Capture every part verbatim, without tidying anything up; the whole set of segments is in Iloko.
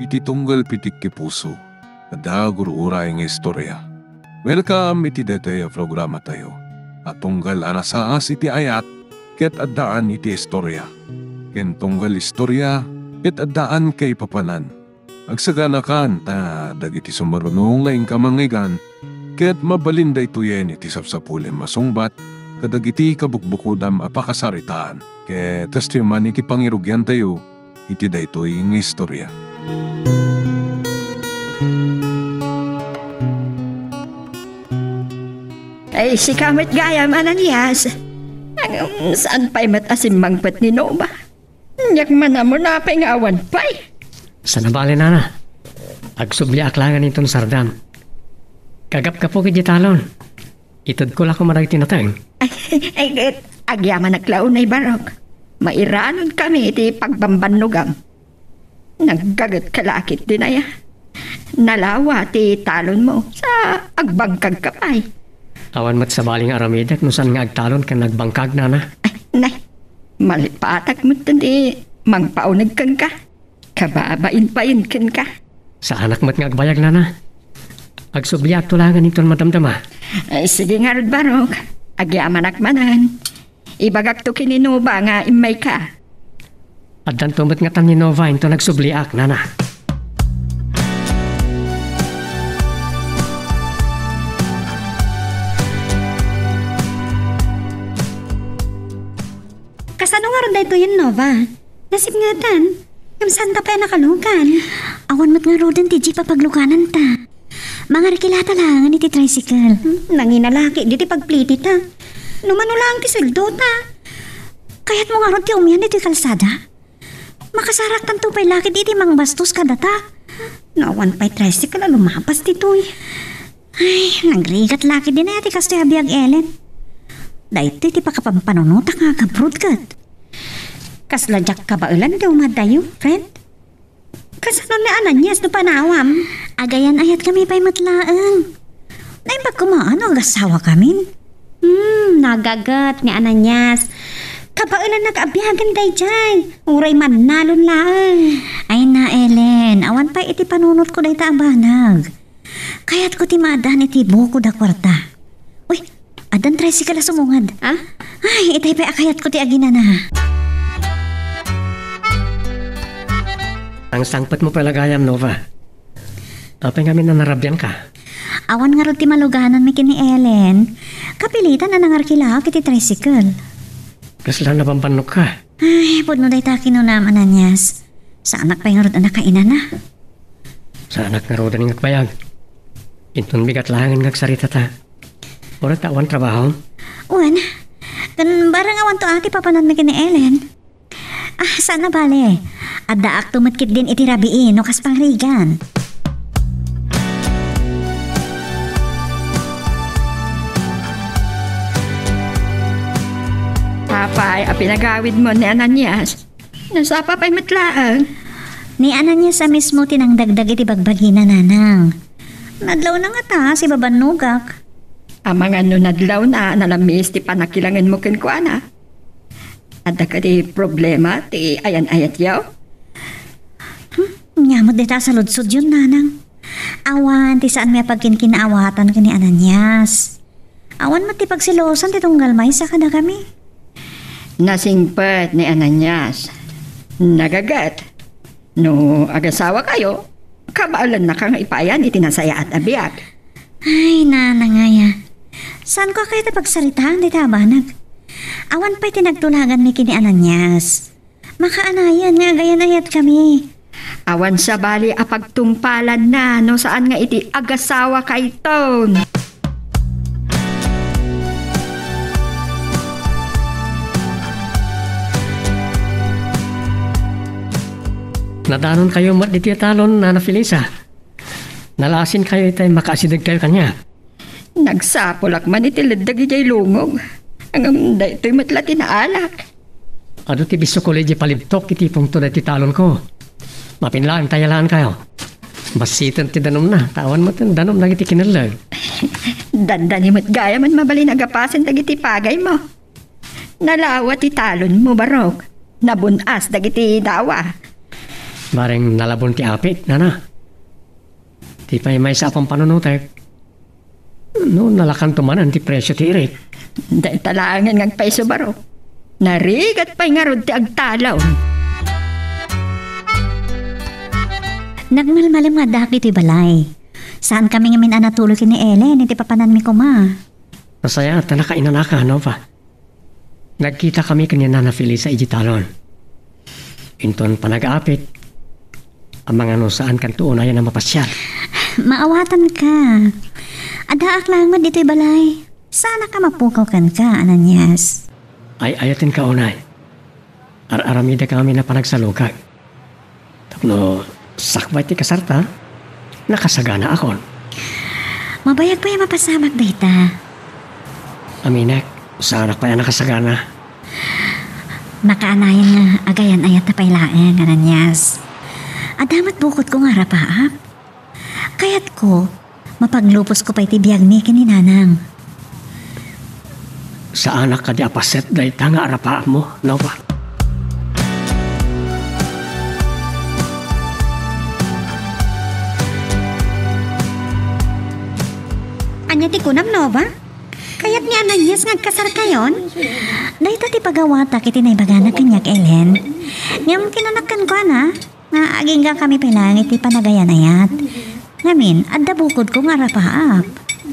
Ti tunggal pitik ti puso, adda gur-uray nga istorya. Welcome iti daytoy a programatayo a tunggal a nasaas iti ayat ket addaan iti istorya, ken tunggal istorya ket addaan kaipapanan. Agsaganakan ta dagiti sumaruno nga inka mangngeggan ket mabalin daytoyen iti sapsapulem a sungbat kadagiti kabukbukodam a pakasaritaan. Ket kastoy man iti pangirugiantayo iti daytoy nga istorya. Ay, sika met gayam, Ananias. Ngem saan pay met a simmangpet ni Nova? Diak man ammo apay nga awan pay. Saan a bale, nana. Agsubliak laengen inton sardam. Kagapgapuk idiay talon. Itedko la koma dagiti nateng. Ay, ay, agyamanak la unay, Barok. Mairanon kami iti pagbambannogam. Naggaget ka la ketdin aya. Nalawa ti talonmo sa agbangkagka pay. Awan met sabali nga aramidek no saan nga agtalon ken agbangkag, nana. Ay, nay, malpatak met ti mangpauneg kenka. Kababain pay kenka. Saanak met nga agbayag, nana. Agsubliakto laengen inton madamdama. Ay, sige ngarud, Barok. Agyamanak manen. Ibagakto ken ni Nova nga immayka. Addanto met ngatan ni Nova inton agsubliak, nana. Kasano ngarud daytoyen, Nova? Nasipngatan. Ngem saanta pay a nakalukan. Awan met ngaruden ti jeep a paglukananta. Mangarkilata laengen iti tricycle. Hmm, nanginala ketdi ti pagplitita. No mano laeng ti sueldota. Kayatmo ngarud ti umian ditoy kalsada? Makasaraktanto pay la ketdi iti mangbastos kadata. No awan pay tricycle a lumapas ditoy. Ay, nagrigat la ketdin aya ti kastoy a biag, Ellen. Daytoy ti pakapampanunota nga agabroad ket. Kasla diak kabaelan ti umadayo, friend. Kasano ni Ananias no panawam? Agayan-ayatkami pay met laeng. Naimbag koma no agasawakamin. Hmm, nagaget ni Ananias. Kabaelannak a biagen daydiay. Uray mannalon laeng. Ay na, Ellen, awan pay iti panunotko dayta a banag. Kayatko ti maaddaan iti bukod a kuarta. Uy, addan tricycle a sumungad. Ah? Ay, itay pay a kayatko ti aginana. Ang sangpet mo pala gayam, Nova. Apay ngamin a narabian ka? Awan ngarud ti malugananmi ken ni Ellen. Kapilitan a nangarkilaak iti tricycle. Kasla nabambannok ka? Ay, pudno dayta kinunam, Ananias. Saanak pay ngarud a nakainana. Saanak ngaruden nga agbayag. Inton bigat laengen nga agsaritata. Uray ta awan trabaho? Wen, ken bareng awanto a ti papananmi ken ni Ellen. Ah, saan a bale. Addaakto met ketdin iti rabii no kas pangrigan. Apay a pinagawidmo ni Ananias? Nasapa pay met laeng. Ni Ananias a mismo ti nangdagdag iti bagbagina, nanang. Nadlawna ngata a sibabannogak. Amangan no nadlawna a nalamis ti pannakilangenmo kenkuana. Adda kadi problema ti ayan-ayatyo? Hmm, ania met dayta a saludsodyon, nanang? Awan ti saanmi a pagkinkinaawatan ken ni Ananias. Awan met ti pagselosan ti tunggal maysa kadakami. Nasingpet ni Ananias. Nagaget. No agasawakayo, kabaelannaka nga ipayan iti nasayaat a biag. Ay, nanang aya. Saanko a kayat a pagsaritaan dayta a banag. Awan pay ti nagtulaganmi ken ni Ananias. Makaanayan nga agayan-ayatkami. Awan sabali a pagtungpalanna no saan nga iti agasawakayton. Nadanonkayo met ditoy a talon, Nana Felisa. Nalasinkayo itay makaasidegkayo kaniak. Nagsapulak man iti leddek idiay lungog. Ngem daytoy met la ti naalak. Adu ti bisio ko la idiay palibtok iti pungto daytoy talonko. Mapinlaeng ta yalaankayo. Bassiten ti danumna, ta awan met danum dagiti kinelleg. Dandani met gayam a mabalin a gapasen dagiti pagaymo. Nalawa ti talonmo, Barok. Nabun-as dagiti dawa. Bareng nalabon ti apit, nana. Ti pay maysa a pampanunotek, no nalakanto manen ti presio ti irik. Dayta laengen nga agpayso, baro. Narigat pay ngarud ti agtalon. Nagmalmalem nga addaak ditoy balay. Saan kami ngamin a natuloy ken ni Ellen iti papananmi koma. Nasayaat ta nakainanaka, Nova. Nagkitakami ken ni Nana Felisa iti talon. Inton panag-apit, amangan no saankanto unayen a mapasiar. Maawatanka. Addaak laeng met ditoy balay. Saanak a mapukaw kenka, Ananias. Ay-ayatenka unay. Ar-aramidek ngamin a panagsalukag. Tapno sakbay ti kasarta, nakasaganaakon. Mabayag pay a mapasamak dayta. Aminek, saanak pay a nakasagana. Makaanayon nga agayan-ayat ta pay laeng, Ananias. Adda met bukodko nga arapaap. Kayatko, mapagluposko pay ti biagmi ken ni Nanang. Saanak kadi a paset dayta nga arapaapmo, Nova? Ania ti kunam, Nova? Kayat ni Ananias nga agkasarkayon? Dayta ti pagawatak iti naibagana kaniak, Ellen. Ngem kinanak kenkuana nga aginggakami pay laeng iti panagayan-ayat. Ngamin, adda bukodko nga arapaap.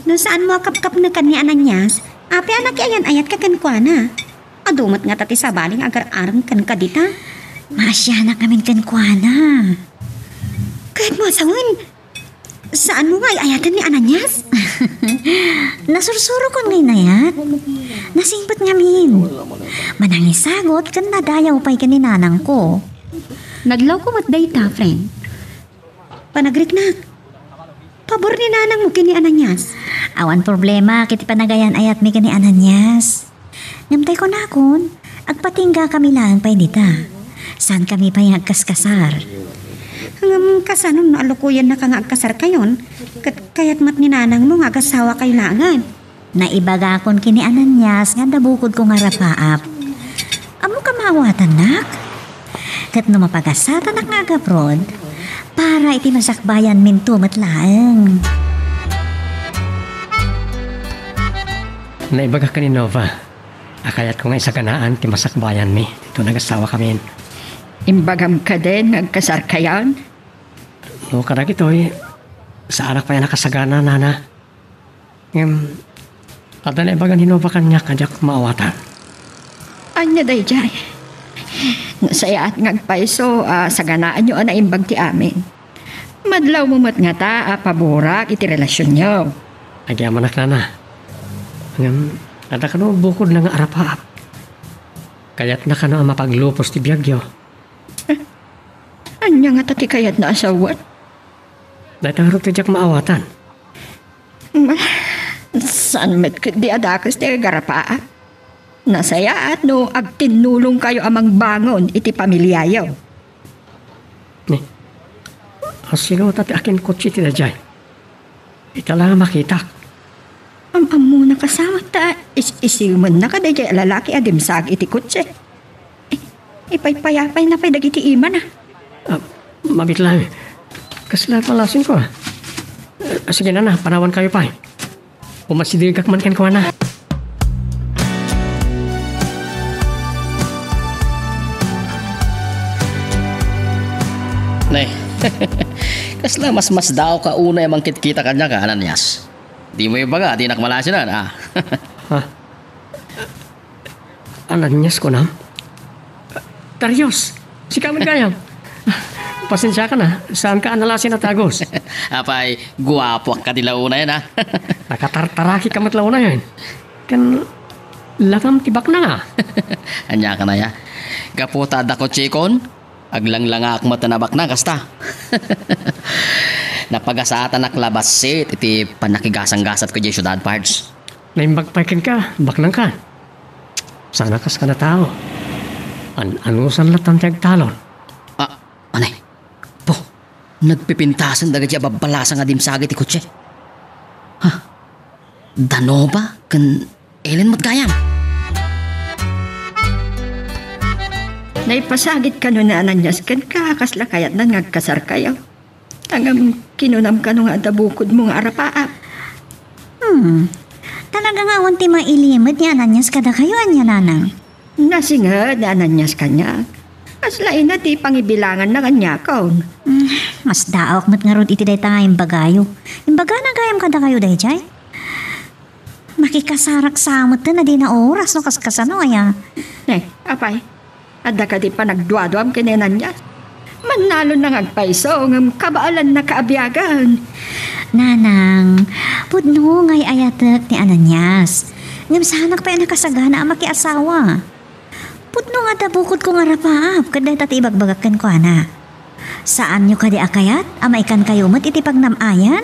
No saanmo a kapkapnekan ni Ananias, apay a nakiayan-ayatka kenkuana? Adu met ngata ti sabali nga agar-arem kenka dita. Maasianak ngamin kenkuana. Kayatmo a sawen, saanmo nga ay-ayaten ni Ananias? Nasursurokon nga inayat. Nasingpet ngamin. Manangisagut ken nadayaw pay ken ni nanangko. Nadlawko met dayta, friend. Panagriknak. Pabor ni nanangmo ken ni Ananias. Awan problema ket ti panagayan-ayatmi ken ni Ananias. Ngem tay kunakon, agpatinggakami laeng pay dita. Saankami pay nga agkaskasar. Ngem kasano no alukuyannaka nga agkasarkayon, ket kayat met ni nanangmo nga agasawakayo laengen? Naibagakon ken ni Ananias nga adda bukodko nga arapaap. Ammok a maawatannak? Ket no mapagasatannak nga agabroad, para iti masakbayanminto met laeng. Naibagak ken ni Nova a kayatko nga isaganaan ti masakbayanmi dita nga agasawakamin. Imbagam kadin nga agkasarkayon? No kadagitoy, saanak pay a nakasagana, nana. Ngem, adda naibaga ni Nova kaniak a diak maawatan. Ania daydiay? Nasayaat nga agpayso a saganaanyo a naimbag ti amin. Madlawmo met ngata a paborak iti relasionyo. Agyamanak, nana. Ngem, adda kano bukodna nga arapaap. Kayatna kano a mapaglupos ti biagyo. Ania ngata ti kayatna a sawen? Dayta ngarud ti diak maawatan. Ma, saan met ketdi a dakes ti agarapaap? Nasayaat no agtinnulongkayo a mangbangon iti pamiliayo. Ni, a, sino ta ti akinkotse ti daydiay? Ita la nga makitak. Am-ammona kasamak ta is-isimennaka daydiay a lalaki a dimsag iti kotse. Ipaypayapayna pay dagiti imana. Ah, mabitlang. Kasla palasinko, ah. Ah, sige, nana, panawankayo pay. Umasidegak man kenkuana. Ne. Kasla masmasdaawka unay a mangkitkita kaniak, Ananias. Dimo ibaga a dinak malasinan, ah. Ha? Ananias, kunam? Darius, sika met gayam. Pasensiakan, saanka a nalasin a tagus. Apay, guapoak kadi la unayen, a? Nakatartarakika met la unayen. Ken langam ti baknang, a? Ania kano aya? Gapu ta adda kotsekon, aglanglangaak met a baknang kasta. Napagasatanak la bassit iti pannakigasanggasatko idiay siudad, Pards. Naimbag pay kenka, baknangkan. Saan a kas kada tao. An-anusan latta ti agtalon. Ah, ania? Po, nagpipintasen dagiti ababbalasang a dimsag iti kotse. Ha? Da Nova ken Ellen met gayam. Naipasagit kano ni Ananias kenka a kasla kayatnan nga agkasarkayo? Ngem kinunam kano nga adda bukodmo nga arapaap? Hmm. Talaga nga awan ti mailimed ni Ananias kadakayo, ania, nanang? Nasinged ni Ananias kaniak. Kasla ina ti pangibilanganna kaniakon. Hmm, masdaawak met ngarud iti dayta nga imbagayo. Imbagana gayam kadakayo daydiay? Makikasarak sa met a dina oras no kaskasano, aya? Ne, apay, adda kadi panagduaduam ken ni Ananias? Mannalonna nga agpayso ngem kabaelanna kaabiagen. Nanang, pudno nga ay-ayatek ni Ananias. Ngem saanak pay a nakasagana a makiasawa. Pudno nga adda bukodko nga arapaap ket dayta ti ibagbagak kenkuana. Saanyo kadi a kayat a maikankayo met iti pagnam-ayan?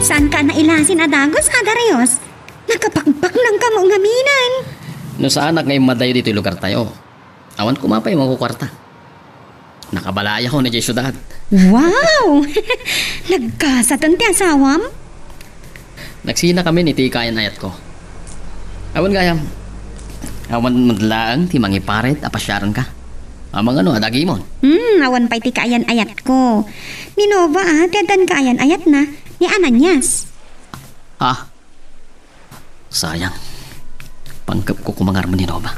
Saanka a nailasin a dagus, a Darius? Nakapakpaknangkamo ngamin. No saanak nga immadayo ditoy lugartayo, awan koma pay makukuarta. Nakabalayakon idiay siudad. Wow! Nagkasaten ti asawam? Nagsinakamin iti kaayan-ayatko. Awan gayam. Awan met laeng ti mangiparit a pasiarenka. Amangan no adda agimon. Hmm, awan pay ti kaayan-ayatko. Ni Nova, a, ti addan kaayan-ayatna, ni Ananias. Ah, sayang. Pangkepko koma ngarud ni Nova.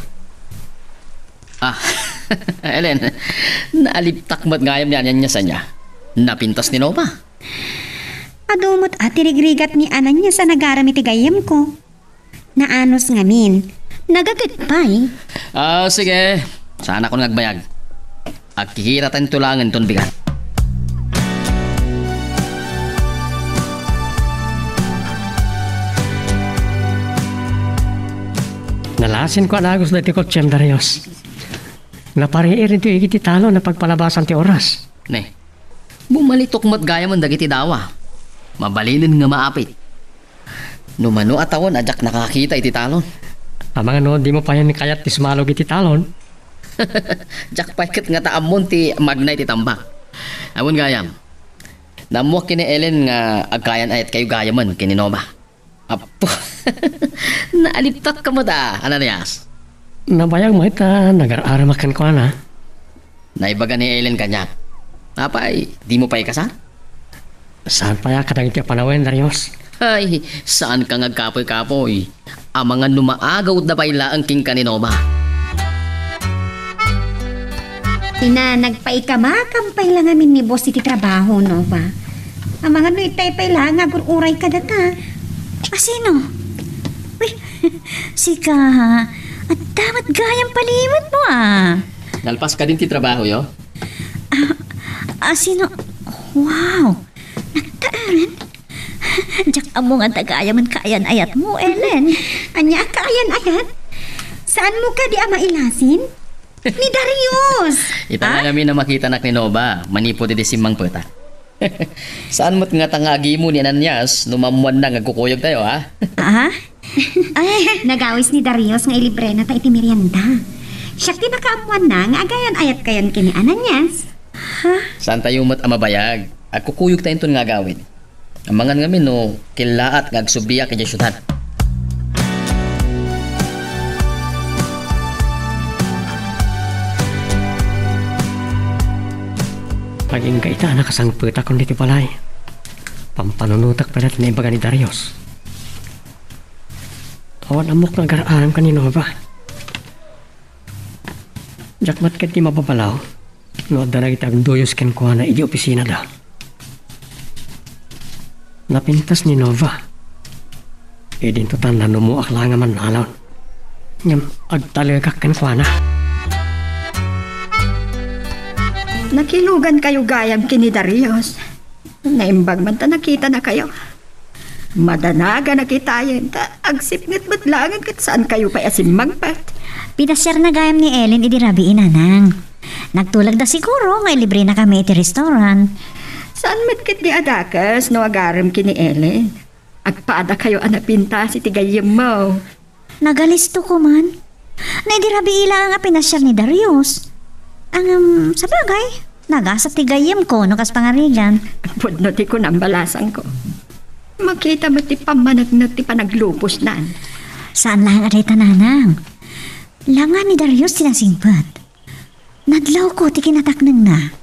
Ah, Ellen, naalibtak met gayam ni Ananias ania. Napintas ni Nova. Adu met a ti rigrigat ni Ananias a nagaram iti gayyemko. Naanus ngamin. Nagaget pay. Ah, sige. Saanakon nga agbayag. Agkikitatayo laengen ton bigat. Nalasinko a dagus daytoy kotsem, Darius. Napariir ditoy iti talon a pagpalabasan ti oras. Ne, bumalitok met gayamen dagiti dawa. Mabalinen nga maapit. No mano a tawen a diak nakakita iti talon. Amangan no dimo payen kayat ti sumalog iti talon. Diak pay ket ngata ammon ti magna iti tambak. Awan gayam. Naammoak ken ni Ellen nga agkaayan-ayatkayo gayamen ken ni Nova. Apo. Naalibtakka met a, Ananias. Nabayag met a nagar-aramak kenkuana. Naibaga ni Ellen kaniak. Apay, dimo pay ikasar? Saan pay a kadagiti a panawen, Darius? Ay, saanka nga agkapoy-kapoy. Amangan no maagawda pay laeng kenka ni Nova. Ina, nagpaikamakam pay la ngamin ni boss iti trabaho, Nova. Amangan no itay pay la nga agur-uray kadata. Asino? Uy, sika, ha? Adda met gayam paliwetmo, a. Nalpas kadin ti trabahoyo? Ah, asino? Wow! Nagtaeren? Diak ammo nga adda gayamen kaayan-ayatmo, Ellen. Ania a kaayan-ayat? Saanmo kadi a mailasin? Ni Darius! Ita nga ngamin a makitanak ni Nova, manipud idi simmangpetak. Saan met ngata nga agimo ni Ananias no maammuanna nga agkukuyogtayo, a? Ah? Ay, nagawis ni Darius nga ilibrenata iti merienda. Siak ti nakaammuanna nga agayan-ayatkayon ken ni Ananias. Ha? Saantayo met a mabayag. Agkukuyogtayo inton nga agawid. Amangan ngamin no kellaat nga agsubliak idiay siudad. Agingga ita a nakasangpetakon ditoy balay. Pampanunotak pay la ti naibaga ni Darius. Awan ammok nga agar-aramka ni Nova. Diak met ketdi mababalaw no adda dagiti agduyos kenkuana idi opisinada. Napintas ni Nova. Idinto ta nanumoak laeng a mannalon. Ngem agtalekak kenkuana. Nakilugankayo gayam ken ni Darius. Naimbag man ta nakitanakayo. Madanaganak itayen, ta agsipnget met laengen ket saankayo pay a simmangpet. Pinasiarna gayam ni Ellen idi rabii, nanang. Nagtulagda siguro nga ilibrenakami iti restaurant. Saan met ketdi a dakes no agarem ken ni Ellen. Agpadakayo a napintas iti gayyemmo. Nagalisto koman. Naidi rabii laeng a pinasiar ni Darius. Ngem, sabagay, nagasat ti gayyemko no kas pangarigan. Pudno ti kunam, balasangko. Makita met ti pammaneknek ti panaglupos nan. Saan laeng a dayta, nanang. Langa ni Darius ti nasingpet. Nadlawko ti kinataknengna.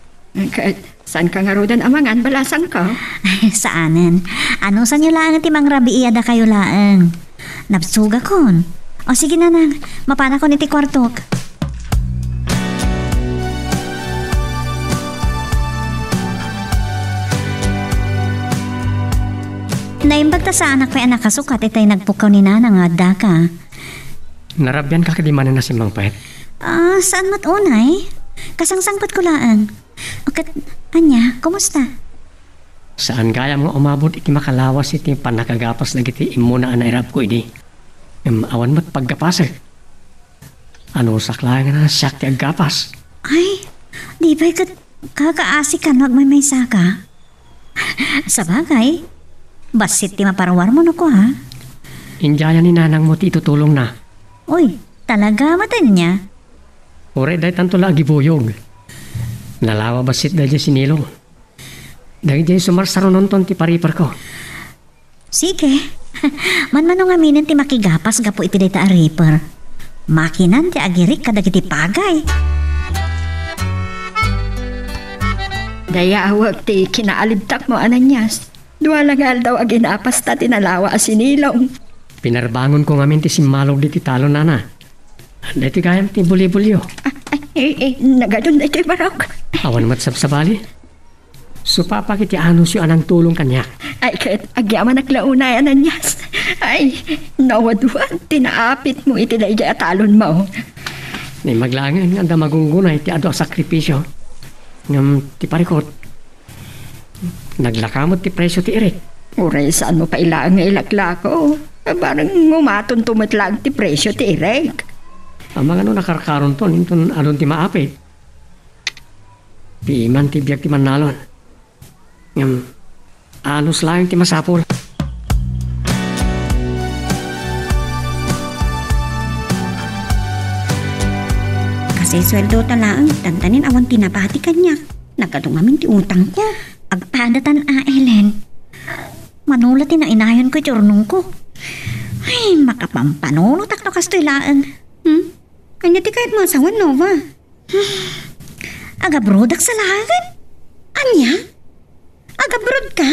Ket, saan ka ngaruden a mangan, balasangko? Saanen. Anusanyo laeng ti mangrabii a dakayo laeng. Nabsugakon. O sige, nanang, mapanakon iti kuartok. Naimbag ta saanak pay a nakasukat itay nagpukkaw ni nanang nga addaka. Narabianka kadi manen a simmangpet? Ah, saan met unay? Kasangsangpetko laeng. O ket, ania, kumusta? Saan gayam nga umabot iti makalawas iti pannakagapas dagiti immuna a nairapko idi. Ngem awan met paggapasek. Anusak laeng a siak ti aggapas. Ay, di pay ket kakaasikan no agmaymaysaka? Sabagay, bassit ti maparwarmo no kua. Indiayan ni nanangmo ti itutulongna. Uy, talaga met ania? Uray daytanto la agibuyog. Nalawa bassit daydiay sinilong. Dagiti sumarsarunonton ti pariperko. Sige. Manmano ngaminen ti makigapas gapu iti dayta a reaper. Makinan ti agirik kadagiti pagay. Dayawek ti kinaalibtakmo, Ananias. Dua la nga aldaw a ginapasta ti nalawa a sinilong. Pinarbangonko ngamin ti simmalog diti talon, nana. Daytoy gayam ti bulibulyo. Ah, ay, eh, eh, nagadun daytoy barok. Awan met sabsabali. Supapaka iti anusyo a nangtulong kaniak. Ay, ket agyamanak la unay, Ananias. Ay, nawadwad ti naapitmo iti daydiay a talonmo. Naimbag laengen nga adda magunggunay ti adu a sakripisio. Ngem ti parikut, naglaka met ti presio ti irik. Uray saanmo pay laeng nga ilaklako. Bareng umatonto met laeng ti presio ti irik. Amangan no nakarkaronton, inton adun ti maapit. Piman ti biag ti mannalon. Ngem, anus laeng ti masapul. Kasay sueldo ta laeng, tantanin awan ti nabati kaniak. Nagadu ngamin ti utangko. Agpadatan a, Ellen. Mano la ti nainayonko iti urnongko. Ay, makapampanunot ak no kastoy laeng. Hmm? Ania ti kayatmo a sawen, Nova? Agabroad ak sa laengen? Ania? Agabroad ka?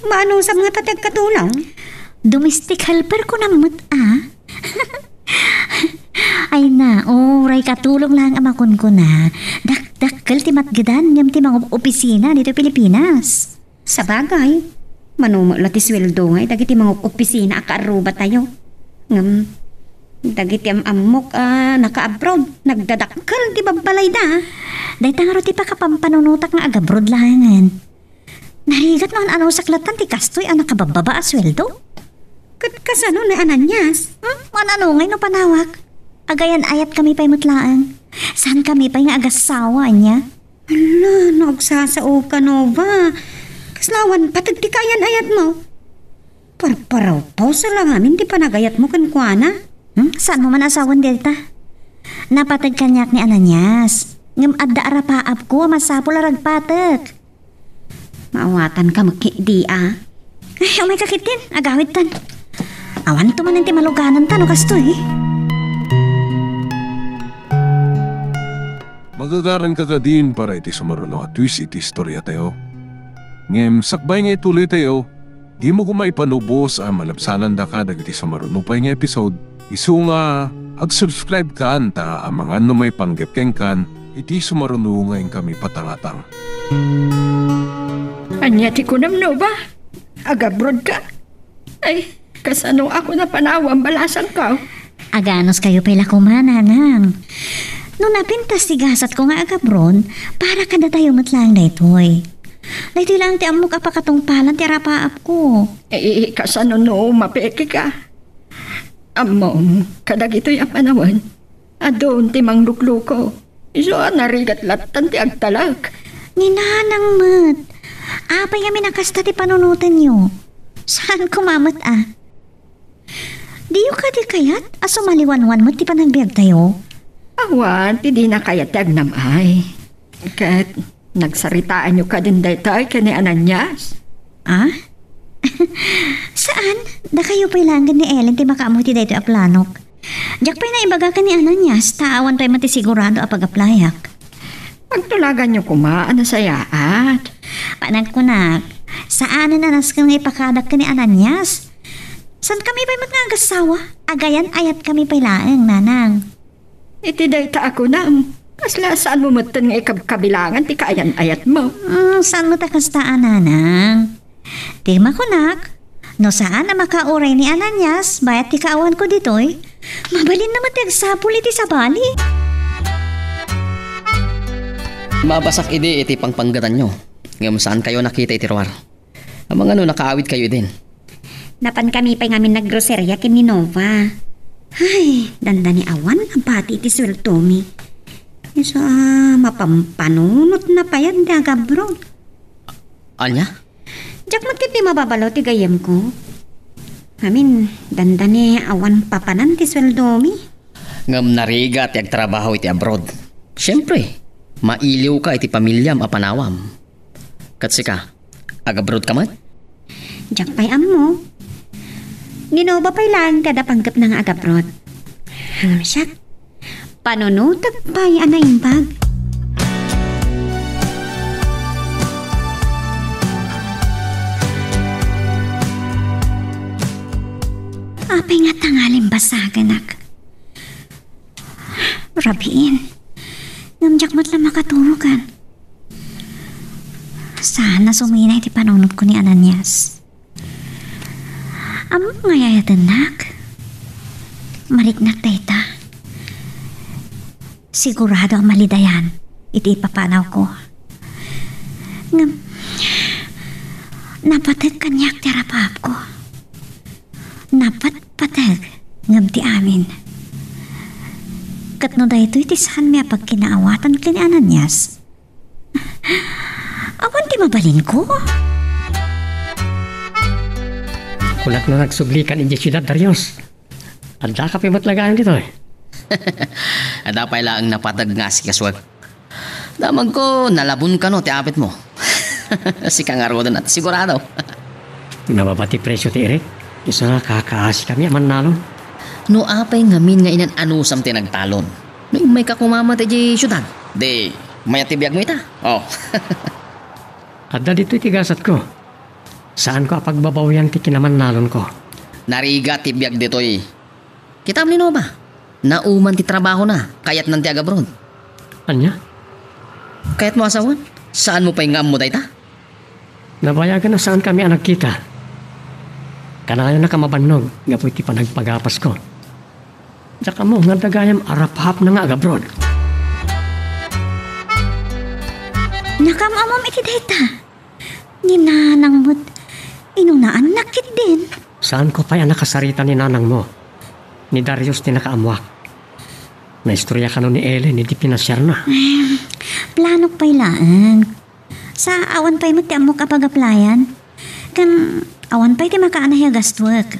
Maanusam ngata ti agkatulong? Domestic helper ko nammet, ah. Ay na, uray katulong laeng a makunkuna. Dakdakkel ti matgedan ngem ti mangopisina ditoy Pilipinas. Sabagay, mano met la ti sueldo nga dagiti mangopisina a kaarrubatayo. Ngem, dagiti am-ammok a naka-abroad, nagdadakkel ti babbalayda. Dayta ngarud ti pakapampanunotak nga agabroad laengen. Narigat no an-anusak lattan ti kastoy a nakababbaba a sueldo. Ket kasano ni Ananias? Hmm? Wan-ano ngay no panawak? Agayan-ayatkami pay met laeng. Saankami pay nga agassawa, ania? Hala, no agsasaoka, Nova. Kasla awan pateg ti kaayan-ayatmo. Parparawpawsa la ngamin ti panagayatmo kenkuana. Hmm? Saanmo man a sawen dayta? Napateg kaniak ni Ananias. Ngem adda a rapaapko a masapul a ragpatek. Maawatanka met ketdi, a. Ay, umayka ketdin. Agawidtan. Awanto manen ti malugananta no kastoy. Magagaranka kadin para iti sumaruno a twist iti istoriatayo. Ngem sakbay nga ituloytayo, dimo koma ipanubos a malabsanandaka dagiti sumaruno pay nga episode, isu nga ag-subscribe kan ta amangan no maipanggep kenkan iti sumaruno nga inkami patangatang. Ania ti kunam, Nova? Agabroad ka? Ay, kasano a kuna panawam, balasangko? Aganuskayo pay la koma, nanang. No napintas ti gasatko nga agabroad, para kadatayo met laeng daytoy. Daytoy laeng ti ammok a pakatungpalan ti arapaapko. Eh, kasano no mapeke ka? Ammom, kadagitoy a panawen, adun ti manglukluko. Isu a narigat lattan ti agtalek. Ni nanang met. Apay ngamin a kasta ti panunotenyo? Saan koma met a? Diyo kadi kayat a sumaliwanwan met ti panagbiagtayo? Awan ti dina kayat ti agnam-ay. Ket nagsaritaanyo kadin daytoy ken ni Ananias? Ah? Saan? Dakayo pay laeng ken ni Ellen ti makaammo iti daytoy a planok. Diak pay naibaga ken ni Ananias, ta awan pay met ti sigurado a pag-applyak. Pagtulaganyo koma a nasayaat. Panagkunak, saanen a nasken nga ipakadak ken ni Ananias. Saan kami pay met nga agassawa? Agayan-ayat kami pay laeng, nanang. Iti dayta a kunam, kasla saanmo metten nga ikabkabilangan ti kaayan-ayatmo. Mm, saan met a kasta a, nanang? Ti makunak, no saan a makauray ni Ananias, bayat ti kaawanko ditoy, mabalinna met ti agsapul iti sabali. Mabasak idi iti pangpanggetanyo, ngem saankayo nakita iti ruar. Amangan no nakaawidkayo idin. Napankami pay ngamin naggroseria ken ni Nova. Ay, dandani awan a bati iti sueldomi. Isu a mapampanunotna pay ti agabroad. Ania? Diak met ketdi mababalo ti gayyemko. Amin, dandani awan papanan ti sueldomi. Ngem narigat ti agtrabaho iti abroad. Siempre, mailiwka iti pamiliam a panawam. Ket sika, agabroad ka met? Diak pay ammo. Ni Nova pay laeng ti adda panggepna nga agabroad. Ngem siak, panunotek pay a naimbag. Apay nga tangalim basagenak? Rabiin. Ngem diak met la makaturogan. Saan a sumina iti panunotko ni Ananias. Ammom nga ay-ayatennak? Mariknak dayta. Sigurado a malidayan iti ipapanawko. Ngem, napateg kaniak ti arapaapko. Napatpateg ngem ti amin. Ket no daytoy ti saanmi a pagkinaawatan ken ni Ananias, awan ti mabalinko. Kunak no nagsublikan idiay siudad, Darius. Addaka pay met la gayam ditoy. Adda pay laeng napateg nga asikasuek. Damagko, nalabon kano ti apitmo. Sika ngaruden a ti sigurado. Nababa ti presio ti irik. Isu nga kakaasikami a mannalon. No apay ngamin nga inan-anusam ti nagtalon, no immayka koma met idiay siudad, di mayat ti biagmo ita. Oh. Adda ditoy ti gasatko. Saanko a pagbabawian ti kinamannalonko. Narigat ti biag ditoy. Kitam ni Nova, nauman ti trabahona, kayatnan ti agabroad. Ania? Kayatmo a sawen? Saanmo pay nga ammo dayta? Nabayagen a saankami a nagkita. Kanayonnaka mabannog gapu iti panagpagapasko. Diak ammo nga adda gayam arapaapna nga agabroad. Nakam-amam iti dayta. Ni nanang met, inunaannak ketdin. Saanko pay a nakasarita ni nanangmo. Ni Darius ti nakaammoak. Naistorya kano ni Ellen iti pinasiarna. Em, planok pay laeng. Sa awan pay met ti ammok a pagaplayan. Ken awan pay ti makaanay a gastuek.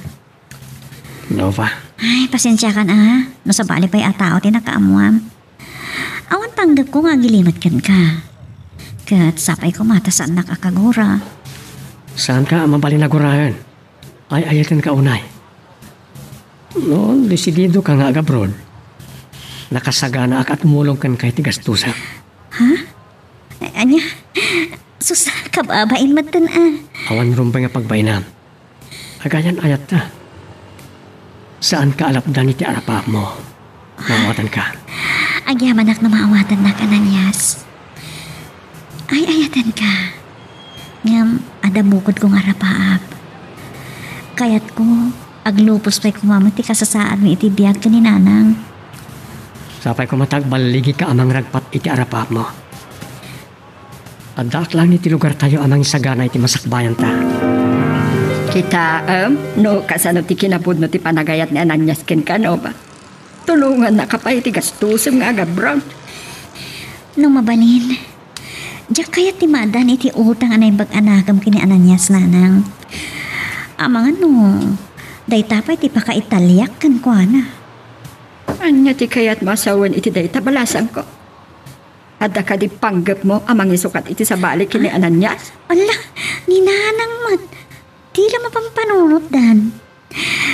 Nova. Ay, pasensiakan a. No sabali pay a tao ti nakaammuam. Awan panggepko nga agilimed kenka. Ket sapay koma ta saannak a kagura. Saanka a mabalin a guraen. Ay-ayatenka unay. No desididoka nga agabroad, nakasaganaak a tumulong kenka iti gastusan. Ha? Ania? Sus, kababain metten a. Awan rumbeng a pagbainam. Agayan-ayatta. Saanka a lapdan iti arapaapmo. Maawatanka. Agyamanak no maawatannak, Ananias. Ay-ayatenka. Ngem adda bukodko nga arapaap. Kayatko, aglupos pay koma met ti kasasaadmi iti biag ken ni nanang. Sapay koma ta agballigika a mangragpat iti arapaapmo. Addaak laeng iti lugartayo a mangisagana iti masakbayanta. Kitaem no kasano ti kinapudno ti panagayat ni Ananias kenka, Nova. Tulongannaka pay iti gastosem nga agabroad. No mabalin, diak kayat ti maaddaan iti utang a naimbag a nakem ken ni Ananias, nanang. Amangan no dayta pay ti pakaitaliak kenkuana. Ania ti kayatmo a sawen iti dayta, balasangko? Adda kadi panggepmo a mangisukat iti sabali ken ni Ananias? Ala, Ni Nanang met, dila mapampanunotdan.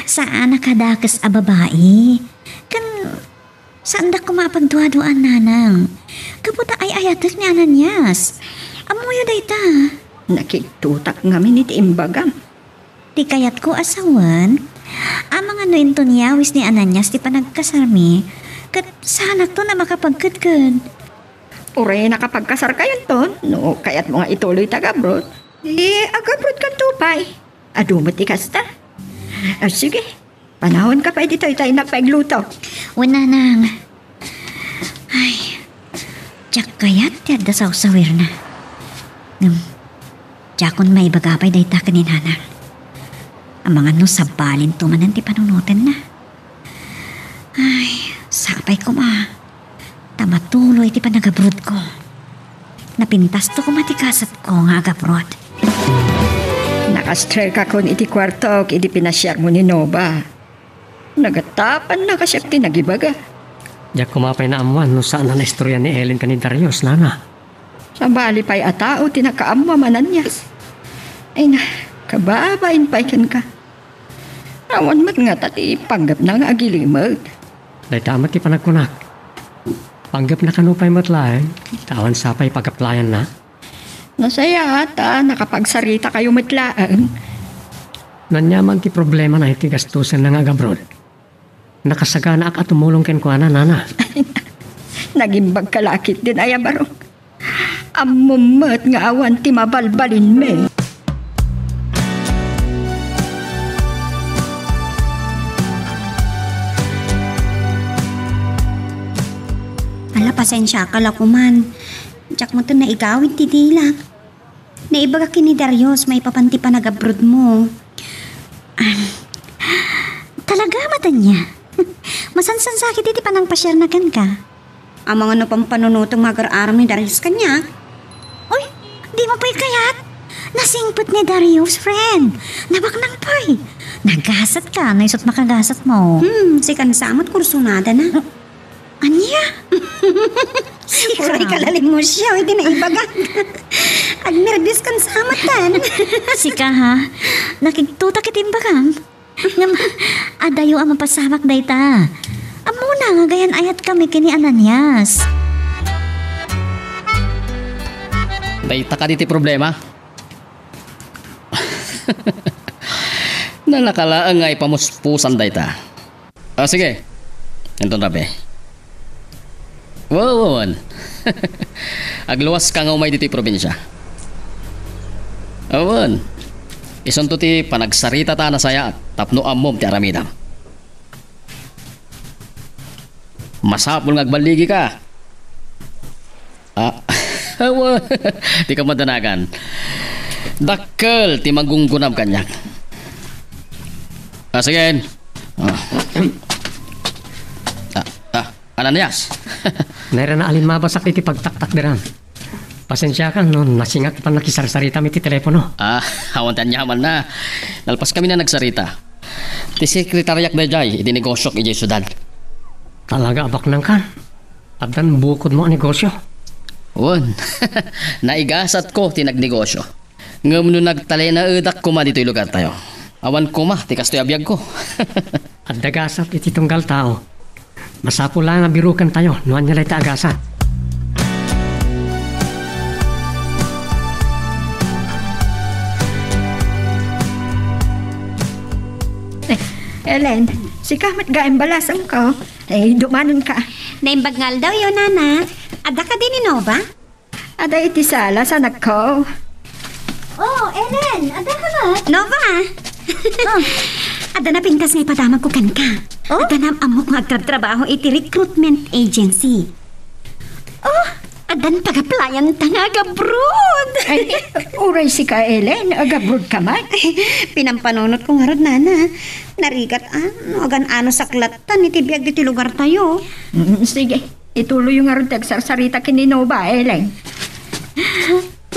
Saan a kadakes a babai. Ken saandak koma a pagduaduaan, Nanang. Gapu ta ay-ayatek ni Ananias. Ammoyo dayta. Nakigtotak ngamin iti imbagam. Ti kayatko a sawen, amangan no inton yawis ni Ananias ti panagkasarmi, ket saanakton a makapagkedked. Uray nakapagkasarkayonton, no kayatmo nga ituloy ta agabroad. Di agabroad kanto pay. Adu met ti kasta. Ah, sige, panawanka pay ditoy ta innak pay agluto. Wen, Nanang. Ay, diak kayat ti adda sawsawirna. Ngem, diakon maibaga pay dayta ken ni Nanang. Amangan no sabbalinto manen ti panunotenna. Ay, sapay koma ta matuloy ti panagabrodko. Napintasto koma ti gasatko nga agabroad. Nakastrikakon iti kuartok idi pinasiarmo ni Nova. Nagatapanna kasiak ti nagibaga. Diak koma pay naammuan no saan a naistorya ni Ellen ken ni Darius, Nana. Sabali pay a tao ti nakaammo a mananias. Ay na, kababain pay kenka. Awan met ngata ti panggepna nga agilimed. Dayta met ti panagkunak. Panggepna kano pay met laeng, ta awan sa pay pagaplayanna. Nasayaat a nakapagsarita kayo met laeng. Ania man ti problemana iti gastusenna nga agabroad? Nakasaganaak a tumulong kenkuana, Nana. Nagimbagka la ketdin, ay a barok. Ammom met nga awan ti mabalbalinmi. Ala, pasensiaka la koman. Diak metten naigawid ti dilak. Naibaga ken ni Darius maipapan ti panagabrodmo. Ah, talaga met ania? Masansansakit iti panangpasiarna kenka. Amangan no pampanunotem nga agar-aram ni Darius kaniak. Uy, dimo pay kayat? Nasingpet ni Darius, friend. Nabaknang pay. Nagasatka, no isut' makagasatmo. Hmm, sikan sa met kursunadana. Ania? Uray ka la limosiaw iti naibaga. Agnerbios kan sa met. Sika, ha? Nakigtotak iti imbagam. Ngem, adayo a mapasamak dayta. Ammona nga agayan-ayatkami ken ni Ananias. Dayta kadi ti problema? Nalaka laeng nga ipamuspusan dayta. Ah, sige. Inton rabii. Wen, wen, wen. Agluaska nga umay ditoy probinsia. Wen. Isunto ti panagsaritata a nasayaat tapno ammom ti aramidem. Masapul nga agballigika. Ah, awa, di ka madanagan. Dakkel ti manggunggunam kaniak. Ah, sige. Ah. Ah, ah, Ananias. Nairana alin mabasak iti pagtaktakderam. Pasensiakan no nasingak ti pannakisarsaritami iti telepono. Ah, awan ti aniamanna. Nalpaskami a nagsarita. Ti sekretariak daydiay iti negosiok idiay siudad. Talaga a baknangkan? Addan bukodmo a negosio? Wen, naigasatko ti nagnegosio. Ngem no nagtalinaedak koma ditoy lugartayo, awan koma ti kastoy a biagko. Adda gasat iti tunggal tao. Masapul laeng a birukentayo no ania dayta a gasat. Eh, Ellen, sika met gaem balasangko. Eh, dumanonka. Naimbag nga aldawyo, Nana. Adda kadi ni Nova? Adda iti sala, sanakko. Oh, Ellen, adda ka met? Nova! Oh. Adda napintas nga ipadamagko kenka. Oh? Adda naam-ammok nga agtratrabaho iti recruitment agency. Oh, addan pag-applyan ta nga agabroad. Ay, uray sika, Ellen, agabroad ka met? Pinampanunotko ngarud, Nana. Narigat, ah, no agan-ano saklatan iti biag ditoy lugartayo. Mm, sige, ituloyyo ngarud ti agsarsarita ken ni Nova, Ellen.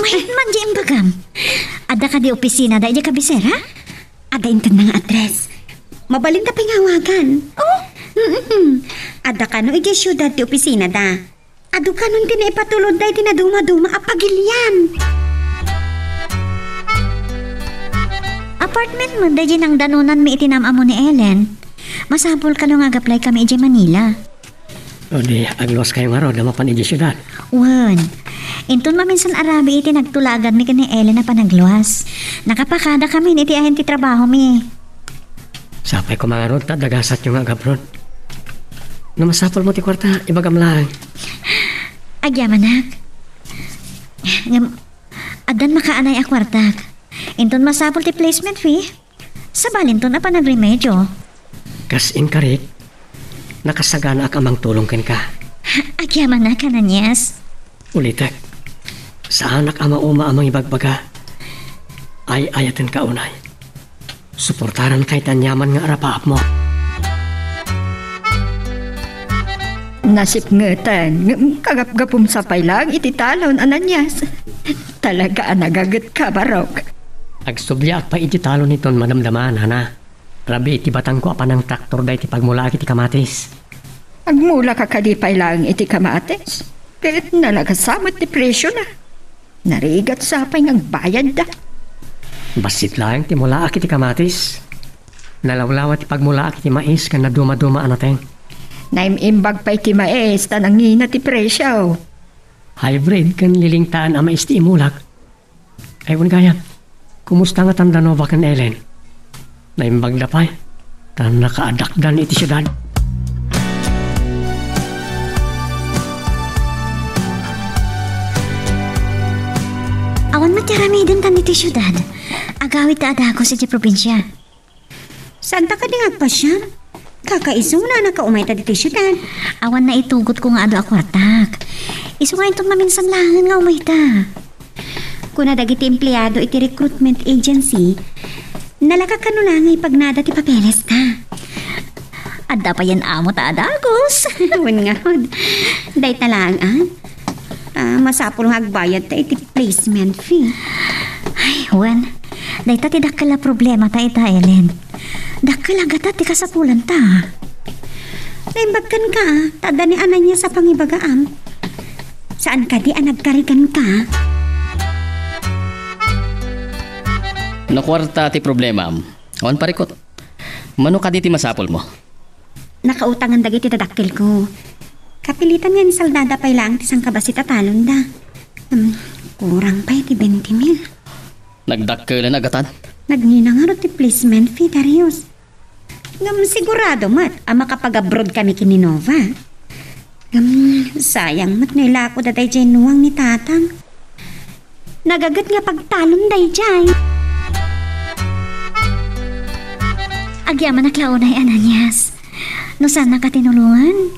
Mayat man di imbagam. Adda kadi opisina daydi kabisera? Adda intedna nga address. Mabalinta pay nga awagan. Oh? Mm-mm. Adda kano idiay siudad ti opisinada. Adu kanon ti naipatulod daydi nadumaduma a pagilian. Apartment met daydiay nangdanonanmi iti nam-amo ni Ellen. Masapul kano nga ag-apply kami idiay Manila. O di, agluaskayo ngarud a mapan idiay siudad. Wen, inton maminsan a rabii iti nagtulaganmi ken ni Ellen a panagluas. Nakapakada kami iti ayan ti trabahomi. Sapay koma ngarud ta adda gasatyo nga ag-abroad. No masapulmo ti kuarta, ibagam laeng. Agyamanak. Ngem, addan makaanay a kuartak. Inton masapul ti placement fee, sabalinton a panagremedio. Kas inkarik, nakasaganaak a mangtulong kenka. Agyamanak, Ananias. Ulitek, saanak a mauma a mangibagbaga. Ay-ayatenka unay. Suportaranka iti aniaman nga arapaapmo. Nasipngeten, ngem kagapgapum sa pay laeng iti talon, Ananias. Talaga a nagagetka, barok. Agsubliaak pay iti talon iton madamdama, nana. Rabii ti batangko a panangtraktor daydi pagmulaak iti kamatis. Agmulaka kadi pay laeng iti kamatis? Ket nalagasa met ti presiona. Narigat sa pay nga agbayadda. Bassit laeng ti mulaak iti kamatis. Nalawlawa ti pagmulaak iti mais ken nadumaduma a nateng. Naim-imbag pay ti mais ta nangina ti presio. Hybrid ken lilingtaan a mais ti imulak. Ay, wen gayam, kumusta ngata Nova ken Ellen? Naimbagda pay, ta nakaadakdan iti siudad. Awan met ti aramidenta iti siudad. Agawidta a dagus iti probinsia. Saanta kadi nga agpasiar? Kakaisuna a nakaumayta ditoy siudad. Awan naitugotko nga adu a kuartak. Isu nga inton maminsan laengen nga umayta. Kuna dagiti empleado iti recruitment agency, nalaka kano la nga ipagnada ti papelesta. Adda payen amo ta a dagus. Wen ngarud. Dayta laeng, a? Ah, masapul nga agbayadta iti placement fee. Ay, wen. Dayta ti dakkel a problemata ita, Ellen. Dakkel a gatat ti kasapulanta. Naimbag kenka, a, ta adda ni Ananias a pangibagaam. Saan kadi a nagkariganka? No kuarta ti problemaam, awan parikut. Mano kadi ti masapulmo? Nakautangan dagiti dadakkelko. Kapilitan nga insaldada pay laeng ti sangkabassit a talonda. Hmm, kurang pay ti twenty mil. Nagdakkelen a gatan? Nangina ngarud ti placement fee, Darius. Ngem sigurado met a makapag-abroad kami ken ni Nova. Ngem sayang met no ilakoda daydiay nuang ni Tatang. Nagaget nga pagtalon daydiay. Agyamanak la unay, Ananias. No saannak a tinulongan,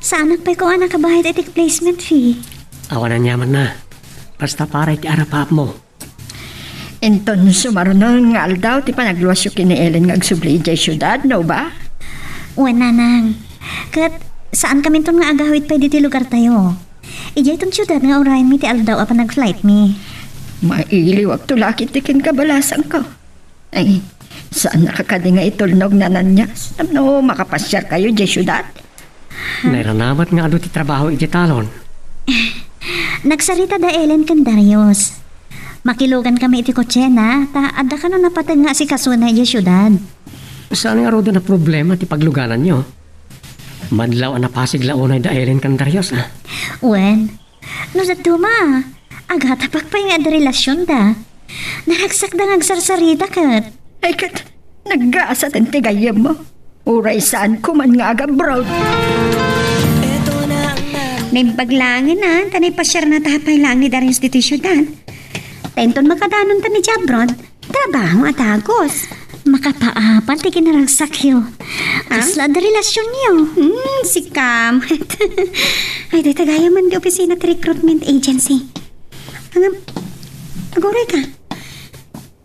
saanak pay koma a nakabayad iti placement fee. Awan aniamanna. Basta para iti arapaapmo. Inton sumarunon nga aldaw ti panagluasyo ken ni Ellen nga agsubli idiay siudad, no ba? Wen, nanang. Ket saan kaminton nga agawid pay ditoy lugartayo. Idiayton siudad nga urayenmi ti aldaw a panagflightmi. Mailiwakto la ketdi ken kabalasangko. Ay, saannaka kadi nga itulnog, Ananias? Tapno makapasiarkayo idiay siudad? Nairanabat nga adu ti trabaho iti talon. Nagsarita da Ellen ken Darius. Makilugan kami iti kotsena, ta adda kano napateg nga asikasona idiay siudad. Saan ngaruden a problema ti paglugananyo? Madlaw a napasig la unay da Ellen ken Darius, a? Wen, no dadduma, agatapak pay nga adda relasionda. Naragsakda nga agsarsarita ket. Ay ket, naggasaten ti gayyemmo. Uray saanko man nga ag-abroad. Naimbag laengen, a, ta naipasiarna ta pay laeng ni Darius ditoy siudad. Ta inton makadanonta idiay abroad, trabaho a dagus. Makapaapal ti kinaragsakyo. Ah? Kasla adda relasionyo? Hmm, sika met. Ay, dayta gayam man ti opisina ti recruitment agency. Ngem, aguray ka.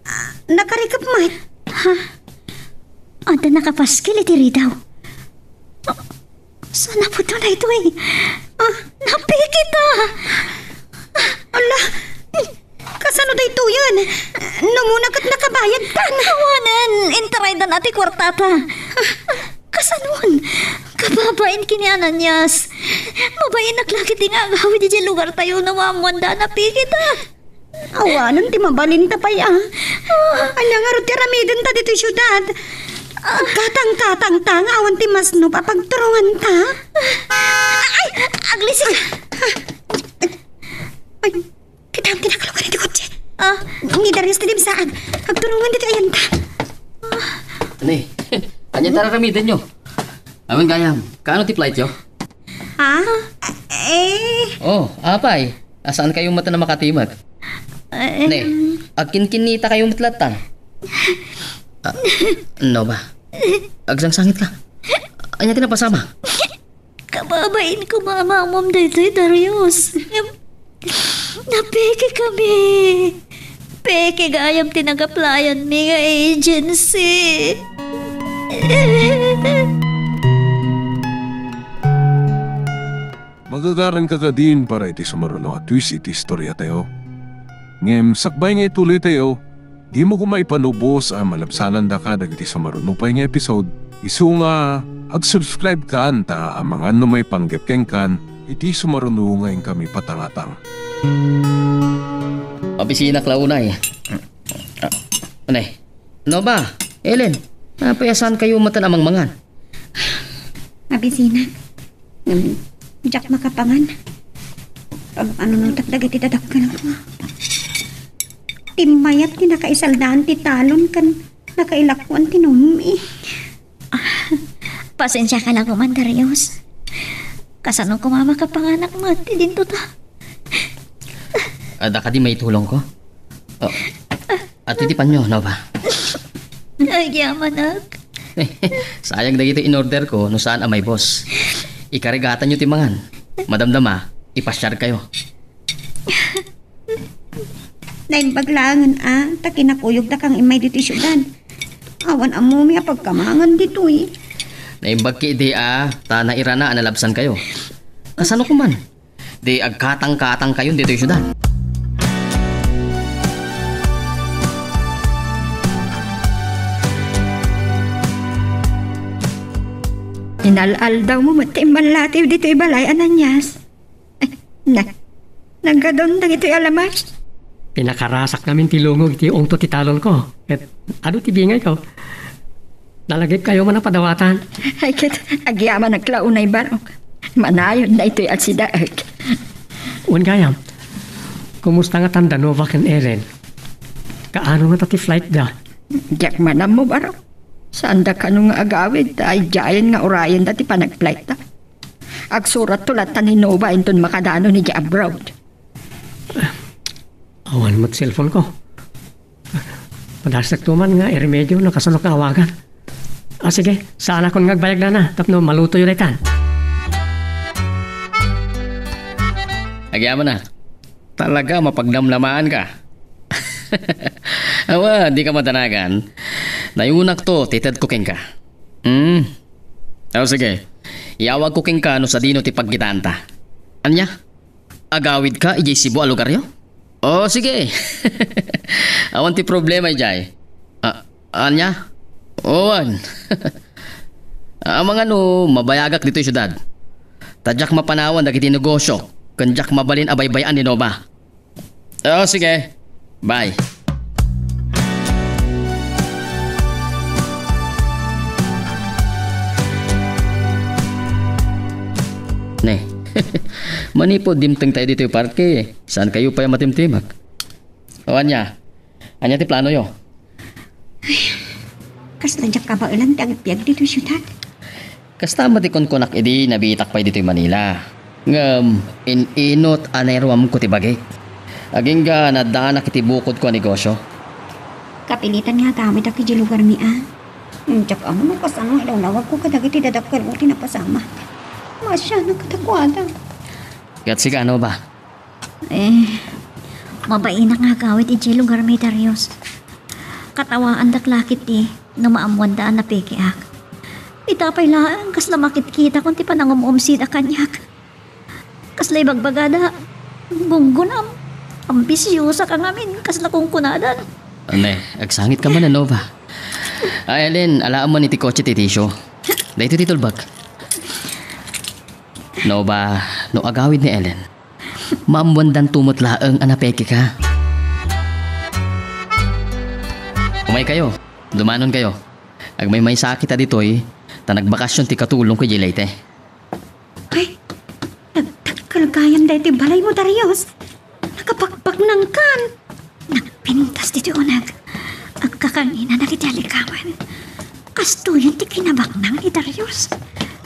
Ah, nakarikep met. Ha? Adda nakapaskil iti ridaw. Saan a pudno daytoy? Ah, napikit, a! Ala, kasano daytoyen? Numona ket nakabayadkan. Awanen, intaraydan a ti kuartata. Kasanon? Kababain ken ni Ananias. Mabain a klase ti nga agawid idiay lugartayo no maammoanda a napikit, a. Awanen ti mabalinta pay a. Ania ngarud ti aramidenta ditoy siudad? Agkatangkatangta nga awan ti masnop a pagturonganta. Ay! Aglisik! Ay, kitam ti nakalukan iti kotse. Ah. Ni Darius ti dimsaan. Agturongan ditoy ayanta. Ani, ania ti araramidenyo? Awan gayam, kaano ti flightyo? Ha? Eh. Oh, apay, saan kayo met a makatimek? Eh. Ne, agkinkinnita kayo met lattan. Ah, Nova, agsangsangitka. Ania ti napasama? Kababain ko, Mama, Mom, daytoy Darius. Ngem, napeke kami. Peke gayam ti nag-applyan mi nga agency. Magagaranka kadin para iti sumaruno a twist iti istoriatayo. Ngem sakbay nga ituloytayo, dimo koma ipanubos a malabsanandaka dagiti sumaruno pay nga episode. Isu nga, ag-subscribe kan ta amangan no maipanggep kenkan iti sumaruno nga inkami patangatang. Abisinak la unay. Anay. Nova, Ellen, apay a saan kayo met a mangmangan? Abisinak. Ngem, diak makapangan. Pag-anunotak dagiti dadakkelko. Ti mayat ti nakaisaldaan ti talon ken nakailakuan ti numi. Ah, pasensiaka la koman, Darius. Kasano koma makapanganak met ti dinto ta? Adda kadi maitulongko? Oh. Atoy ti panyo, Nova. Agyamanak. Sayang dagiti in-orderko no saan a maibus. Ikarigatanyo ti mangan. Madamdama, ipasiarkayo. Naimbag laengen a, ta kinakuyogdaka nga immay ditoy siudad. Awan ammom a pagkamangan ditoy. Naimbag ketdi a, ta nairana a nalabsankayo. Kasano koman? Di agkatangkatangkayon ditoy siudad. Inal-aldawmo met ti immallatiw ditoy balay, Ananias. Ay, na, naggadon dagitoy a lamas. Pinakarasak ngamin ti lungog iti ungto ti talonko. Ket adu ti bingayko. Nalagipkayo man a padawatan. Ay, ket agyamanak la unay, barok. Manayon daytoy a sidaek. Wen gayam, kumusta ngata da Nova ken Ellen? Kaano ngata ti flight da? Diak man ammo, barok. Saanda kano nga agawid, ta idiayen nga urayenda ti panagflight da. Agsuratto latta ni Nova inton makadanon idiay abroad. Awan met cellphone ko. Padasakto man nga iremedyo no kasano ka awagan. Ah, sige, saanakon nga agbayag dana tapno malutoyo daytan. Agyamanak, talaga mapagdamlamaan ka. Awa, di ka madanagan. Nayunakto ti tedko kenka. Hmm. O, sige. Iyawagko kenka no sadino ti pagkitaanta. Ania? Agawidka idiay Cebu a lugaryo? O, sige. Awan ti problema idiay. A-, ania? Awan. Amangan no mabayagak ditoy siudad. Ta diak mapanawan dagiti negosio, ken diak mabalin a baybay-an ni Nova. O, sige. Bye. Ne. Manipud dimteng tayo ditoy parke, saan kayo pay a matimtimek? O, ania? Ania ti planoyo? Kasla diak kabaelan ti agbiag ditoy siudad. Kasta met ti kunkunak idi nabiitak pay ditoy Manila. Ngem, in-inut a nairuamko ti bagik. Agingga naaddaanak iti bukodko a negosio. Kapilitan nga agawidak idiay lugarmi a. Diak ammo no kasano nga ilawlawagko kadagiti dadakkelko ti napasamak. Maasianak kadakuada. Ket sika, Nova? Eh, mabainak nga agawid idiay lugarmi, Darius. Katawaandak la ketdi no maammoanda a napekeak. Ita pay laeng kasla makitkitakon ti panangum-umsida kaniak. Kasla ibagbagada, gunggunam, ambisiosak a ngamin, kasla kunkunada. Ne, agsangitka man a, Nova. Ay, Ellen, alaem man iti kotse ti Tisio. Daytoy ti tulbek. Nova, no agawid ni Ellen, maammoandanto met laeng a napekeka. Umaykayo, dumanonkayo. Agmaymaysa kita ditoy, ta nagbakasyon ti katulongko idiay Leyte. Ay, nagdakkel gayam daytoy balaymo, Darius. Nakabakbaknangkan. Nagpintas ditoy uneg. Agkakanina dagiti alligawen. Kastoyen ti kinabaknang ni Darius.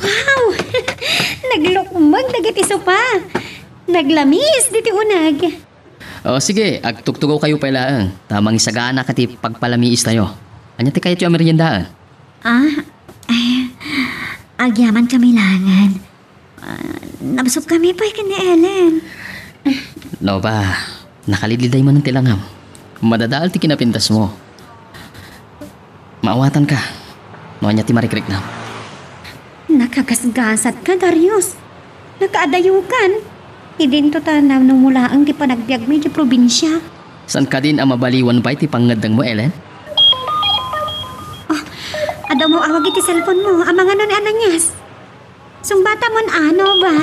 Wow! Naglukmeg dagiti sopa. Naglamiis ditoy uneg. O, sige, agtugtugawkayo pay laeng, ta mangisagana ka ti pagpalamiistayo. Ania ti kayatyo a meriendaen? Ah, ay, agyaman kami laengen. Ah, nabsog kami pay ken ni Ellen. Nova, nakalidliday manen ti langam. Madadael ti kinapintasmo. Maawatanka no ania ti marikriknam. Nakagasgasatka, Darius. Nakaadayokan. Idinto ta nanumulaeng ti panagbiagmi idiay probinsia. Saan kadin a mabaliwan pay ti pangngeddengmo, Ellen? Oh, adda umaw-awag iti cellphone mo. Amangan no ni Ananias. Sungbatamon, ano ba?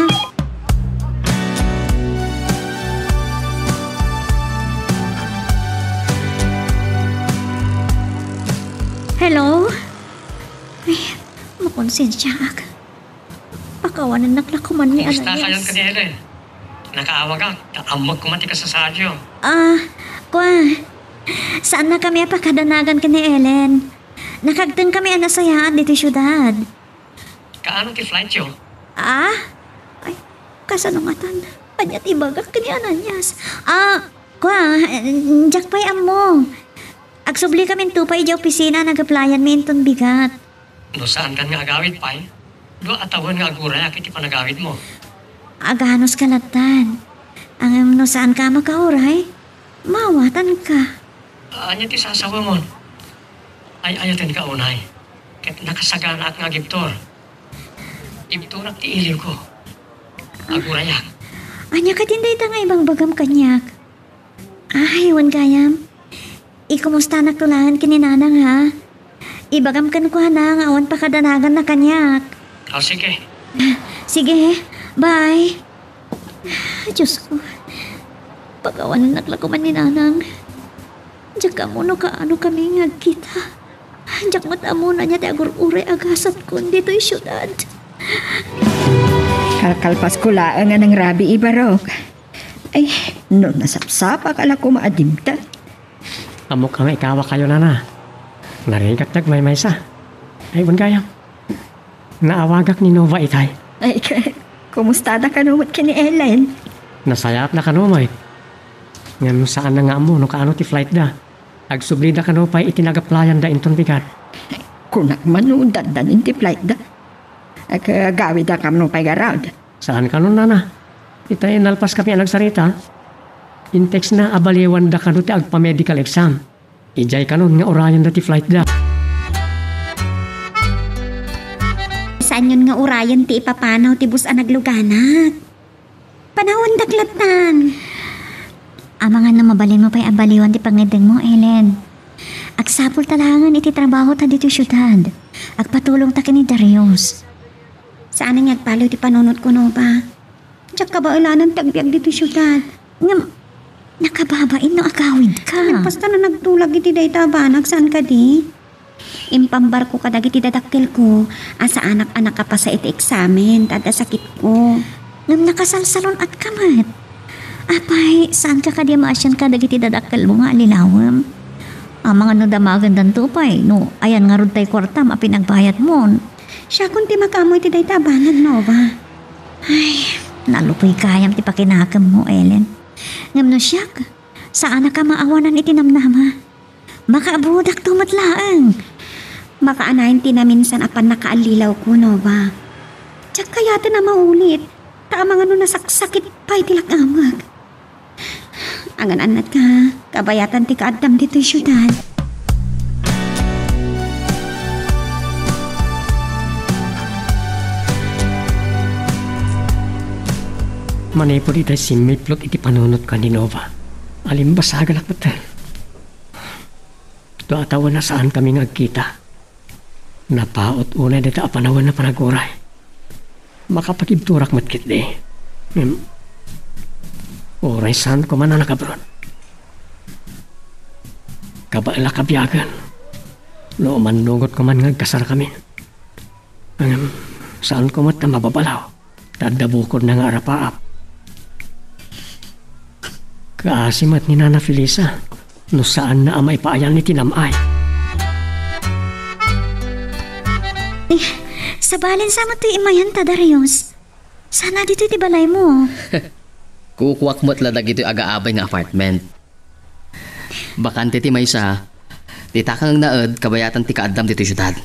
Hello? Ay, makonsensiaak. Pakawanennak la koman ni Ananias. Kumusta kayon ken ni Ellen? Nakaawagak, ta ammok koma ti kasasaadyo. Ah, kua, saanna kami a pakadanagan ken ni Ellen. Nakagteng kami a nasayaat ditoy siudad. Kaano ti flightyo? Ah? Ay, kasano ngatan? Ania ti ibagak ken ni Ananias? Ah, kua, diak pay ammo. Agsubli kami inton pay idiay opisina a nag-applyan mi inton bigat. No saankan nga agawid pay, dua a tawen nga agurayak iti panagawidmo. Aganuska lattan. Ngem no saanka a makauray, maawatanka. Ania ti sasawemon? Ay-ayatenka unay, ket nakasaganaak nga agibtur. Ibturak ti iliwko. Agurayak. Ania kadin dayta nga ibangbagam kaniak? Ay, wen gayam. Ikumustanak to laeng ken ni Nanang, ha? Ibagam kenkuana nga awan pakadanaganna kaniak. O, sige. Sige, bye. Diosko, pakawanennak la koman ni Nanang. Diak ammo no kaano kami nga agkita. Diak met ammo no ania ti agur-uray a gasatkon ditoy siudad. Kalkalpasko laeng a nangrabii, Barok. Ay, no nasapsapaka la koma a dimteng. Ammok nga ikawakayo, Nana. Narigat nagmaymaysa. Ay, wen gayam. Naawagak ni Nova itay. Ay, ka-, kumustada kano met ken ni Ellen? Nasayaatna kano met. Ngem saanna nga ammo no kaano ti flightda. Agsublida kano pay iti nag-applyanda inton bigat. Kunak man no daddanin ti flightda. Ag-, agawidakam no pay garud. Saan kano, Nana. Itay nalpas kami a nagsarita, intexna a baliwanda kano ti agpa-medical exam. Idiay kanon nga urayenda ti flightda. Saanyon nga urayen ti ipapanaw ti bus a nagluganak? Panawandak lattan. Amangan no mabalinmo pay a baliwan ti pangngeddengmo, Ellen. Agsapulta laengen iti trabahota ditoy siudad. Agpatulongta ken ni Darius. Saan nga agpaliw ti panunotko, Nova. Diak kabaelanan ti agbiag ditoy siudad. Ngem, nakababain no agawidka. Ngem, basta no nagtulag iti dayta a banag, saan kadi? Impambarko kadagiti dadakkelko a saanak a nakapasa iti eksamen ta adda sakitko. Ngem nakasalsalun-atka met. Apay, saanka kadi a maasian kadagiti dadakkelmo nga allilawem? Amangan no damagendanto pay, no ayan ngarud tay kuartam a pinagbayadmon. Siakon ti makaammo iti dayta a banag, Nova. Ay, nalupoy gayam ti pakinakemmo, Ellen. Ngem no siak, saanak a maawanan iti namnama. Makaabudakto met laeng. Makaanayon ti naminsan a pannakaallilawko, Nova. Diak kayaten a maulit, ta amangan no nasaksakit pay ti lak-amek. Angan-annatka, kabayatan ti kaaddam ditoy siudad. Manipud itay simmiplot iti panunotko ni Nova, alimbasaganak met. Dua a tawen a saankami nga agkita. Napaut unay dayta a panawen a panaguray. Makapagibturak met ketdi. Ngem, uray saan koma a nakabrot. Kabaelak a biagen. no umannungot ko man nga agkasarkamin. Ngem, saanko met a mababalaw ta adda bukodna nga arapaap. Kaasi met ni Nana Felisa no saanna a maipaayan iti nam-ay. Eh, sabalen sa met toy imayanta, Darius. Saan a ditoy ti balaymo? Kukuak met la dagitoy agaabay nga apartment. Bakante ti maysa, ti takang naed kabayatan ti kaaddam ditoy siudad.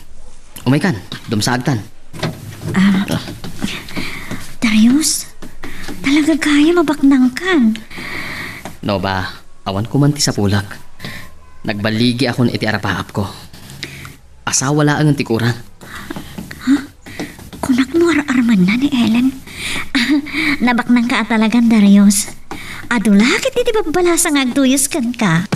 Umaykan, dumsaagtan. Ah, Darius, talaga gayam a baknangkan. Nova, awan ko man ti sapulak. Nagbaligi akon iti arapaapko. Asawa laengen ti kurang. Kunak no ar-armenna ni Ellen. Nabaknangka a talagan, Darius. Adu la ket iti babbalasa nga agtuyos kenka.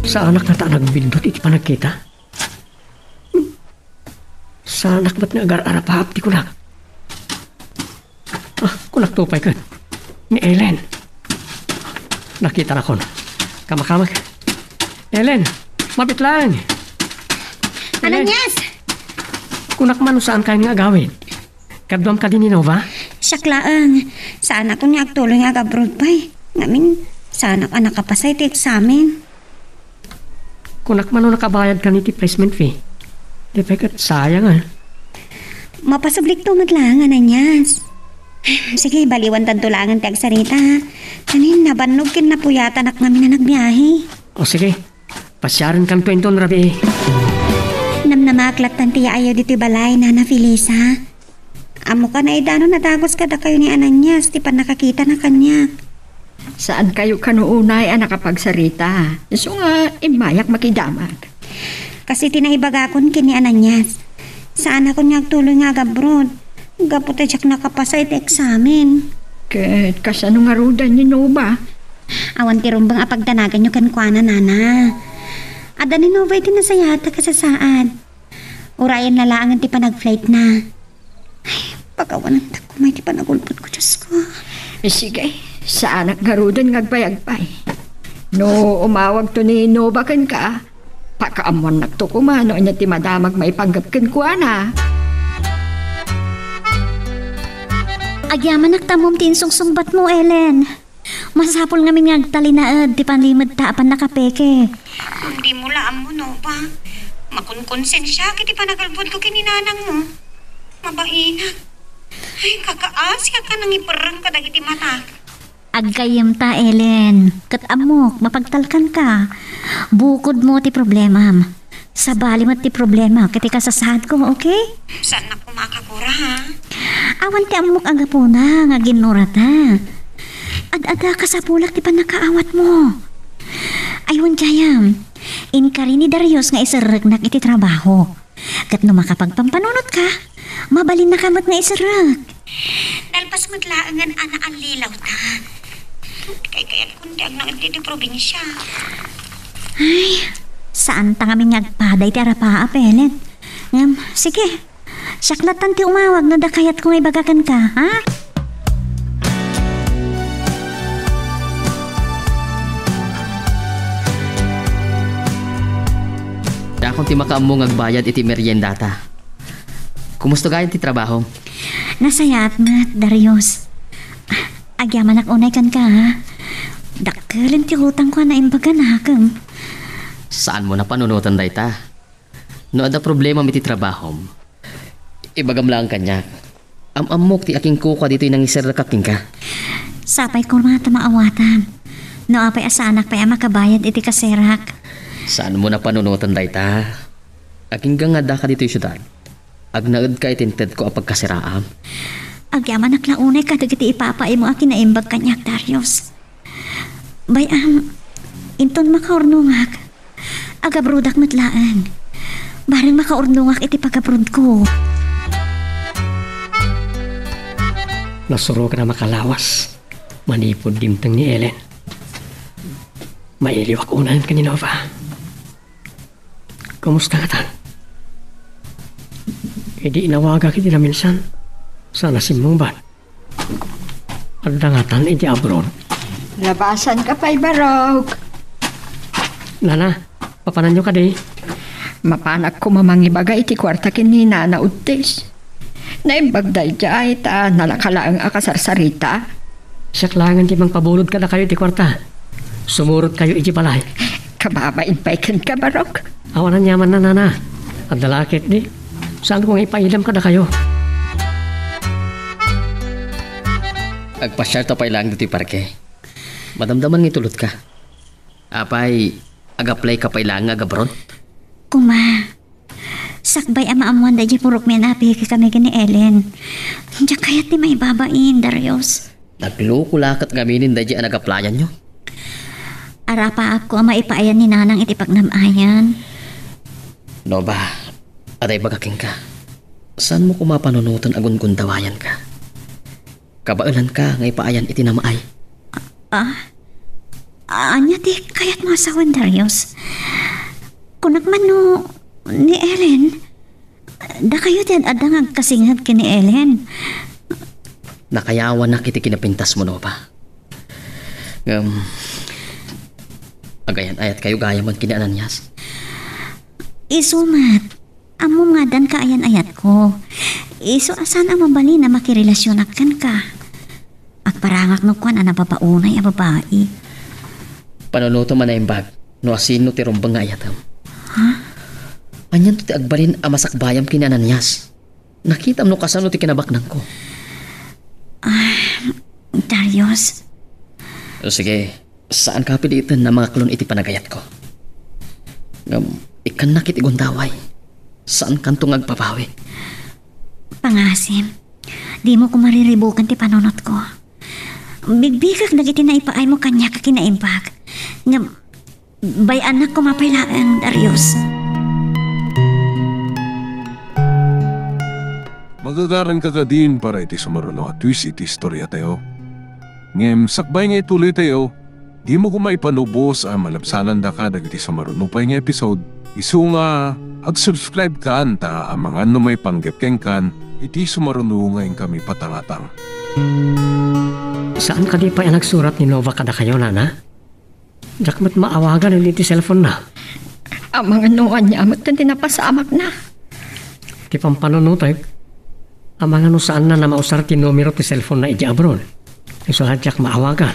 Saanak ngata a nagbiddut iti panagkita? Saanak met nga agar-arapaap ti kunak. Ah, kunak to pay ket ni Ellen. Nakitanakon. Kamakamek. Ellen, mabiit laeng. Ellen. Ananias! Kunak man no saan kayon nga agawid. Kaduam kadi ni Nova? Siak laeng. Saanakon nga agtuloy nga ag-abroad pay. Ngamin, saanak a nakapasa iti eksamen. Kunak man no nakabayadkan iti placement fee. Di pay ket sayang, a. Mapasublikto met laeng, Ananias. Sige, baliwantanto laengen ti agsarita, ha? Ngamin, nabannog ken napuyatanak ngamin a nagbiahe. O sige, pasiarenkanto inton rabii. Namnamaak lattan ti yaayo ditoy balay, Nana Felisa. Ammokan a idano nadagus kadakayo ni Ananias ti pannakakitana kaniak. Saankayo kano unay a nakapagsarita, isu nga immayak makidamag. Kas iti naibagakon ken ni Ananias, saanakon nga agtuloy nga ag-abroad gapu ta diak nakapasa iti eksamen. Ket kasano ngaruden ni Nova? Awan ti rumbeng a pagdanaganyo kenkuana, Nana. Adda ni Nova iti nasayaat a kasasaad. Urayenna laengen ti panagflightna. Ay, pakawanentak koma iti panagulbodko, Diosko. Eh, sige, saanak ngaruden nga agbayag pay. No umawagto ni Nova kenka, pakaammuannakto koma no ania ti madamag maipanggep kenkuana. Agyamanak ta ammom ti insungsungbatmo, Ellen. Masapul ngamin nga agtalinaed ti panlimedta a pannakapeke. Dimo la ammo, Nova. Makonkonsensiak iti panagulbodko ken ni nanangmo. Mabainak. Ay, kakaasiak a nangiperreng kadagiti matak. Aggayyemta, Ellen. Ket ammok, mapagtalkanka. Bukodmo ti problemam. Sabali met ti problema iti kasasaadko, okay? Saannak koma a kakura, ha? Awan ti ammok a gapuna nga aginnurata. Ad-adda kasapulak ti pannakaawatmo. Ay, wen gayam, inkari ni Darius nga iserreknak iti trabaho. Ket no makapagpampanunotka, mabalinnaka met nga iserrek. Nalpas met laengen a naallilawta. Kaykayatkon ti agnaed ditoy probinsia. Ay, saanta ngamin nga agpada iti arapaap, Ellen. Ngem, sige. Siak lattan ti umawag no adda kayatko nga ibaga kenka, ha? Dakon ti makaammo nga agbayad iti meriendata. Kumusta gayam ti trabaho? Nasayaat met, Darius. Agyamanak unay kenka, ha? Dakkelen ti utangko a naimbag a nakem. Saanmo a panunoten dayta. No adda problemam iti trabahom, ibagam laeng kaniak. Am-ammok ti akinkukua ditoy nangiserrekak kenka. Sapay koma ta maawatam. No apay a saanak pay a makabayad iti kaserak. Saanmo a panunoten dayta. Agingga nga addaka ditoy siudad, agnaedka iti intedko a pagkaseraam. Agyamanak la unay kadagiti ipapaimo a kinaimbag kaniak, Darius. Bay-am, inton makaurnongak, agabrodak met laeng. Bareng makaurnongak iti pagabrodko. Nasurokan a makalawas manipud dimteng ni Ellen. Mailiwak unayen ken ni Nova. Kumusta ngatan? Idi inawagak iti naminsan, saan a simmungbat. Adda ngatan iti abroad. Labasanka pay, Barok. Nana, papananyo kadi? Mapanak koma mangibaga iti kuarta ken ni Nana Udtis. Naimbag daydiay ta nalaka laeng a kasarsarita. Siak laengen ti mangpabulod kadakayo iti kuarta. Sumurotkayo iti balay. Kababain pay kenka, Barok. Awan aniamanna, Nana. Adda la ketdi. Saanko nga ipailem kadakayo. Agpasiarta pay laeng ditoy parke. Madamdaman nga itulodka. Apay, ag-apply ka pay laeng nga agabroad? Kuma, sakbay a maammoan daydiay purokmi a napikikami ken ni Ellen. Diak kayat ti maibabain, Darius. Nagloko la ket ngamin daydiay a nag-applyan-yo. Arapaapko a maipaayan ni Nanang iti pagnam-ayan. Nova, adda ibaga kenka. Saanmo koma panunoten a gungundawayanka. Kabaelanka nga ipaayan iti namaay. Ah? Ania ti kayatmo a sawen, Darius? Kunak man no ni Ellen? Dakayo ti ad-adda nga agkasinged ken ni Ellen. Nakayawanak iti kinapintasmo, Nova. Ngem, agayan-ayatkayo gayamen ken ni Ananias. Isu met, ammom nga addan kaayan-ayatko. Isu a saan a mabalin a makirelasionak kenka. Agparangak no kuan a nababaunay a babai. Panunotem a naimbag no asino ti rumbeng nga ayatem. Ha? Anianto ti agbalin a masakbayam ken ni Ananias? Nakitam no kasano ti kinabaknangko. Ah, Darius. Sige, saanka a piliten a mangaklon iti panagayatko. Ngem, ikkannak iti gundaway. Saankanto nga agbabawi. Pangasim, dimo koma riribuken ti panunotko. Bigbigak dagiti naipaaymo kaniak a kinaimbag. Ngem, bay-anak koma pay laeng, Darius. Magagaranka kadin para iti sumaruno a twist iti istoriatayo. Ngem sakbay nga ituloytayo, dimo koma ipanubos a malabsanandaka dagiti sumaruno pay nga episode. Isu nga, ag-subscribe kan ta amangan no maipanggep kenkan iti sumaruno nga inkami patangatang. Saan kadi pay a nagsurat ni Nova kadakayo, Nana? Diak met maawagan iti cellphone-na. Amangan no ania met ti napasamakna. Ti pampanunotek, amangan no saanna a mausar ti numero ti cellphone-na idiay abroad. Isu a diak maawagan.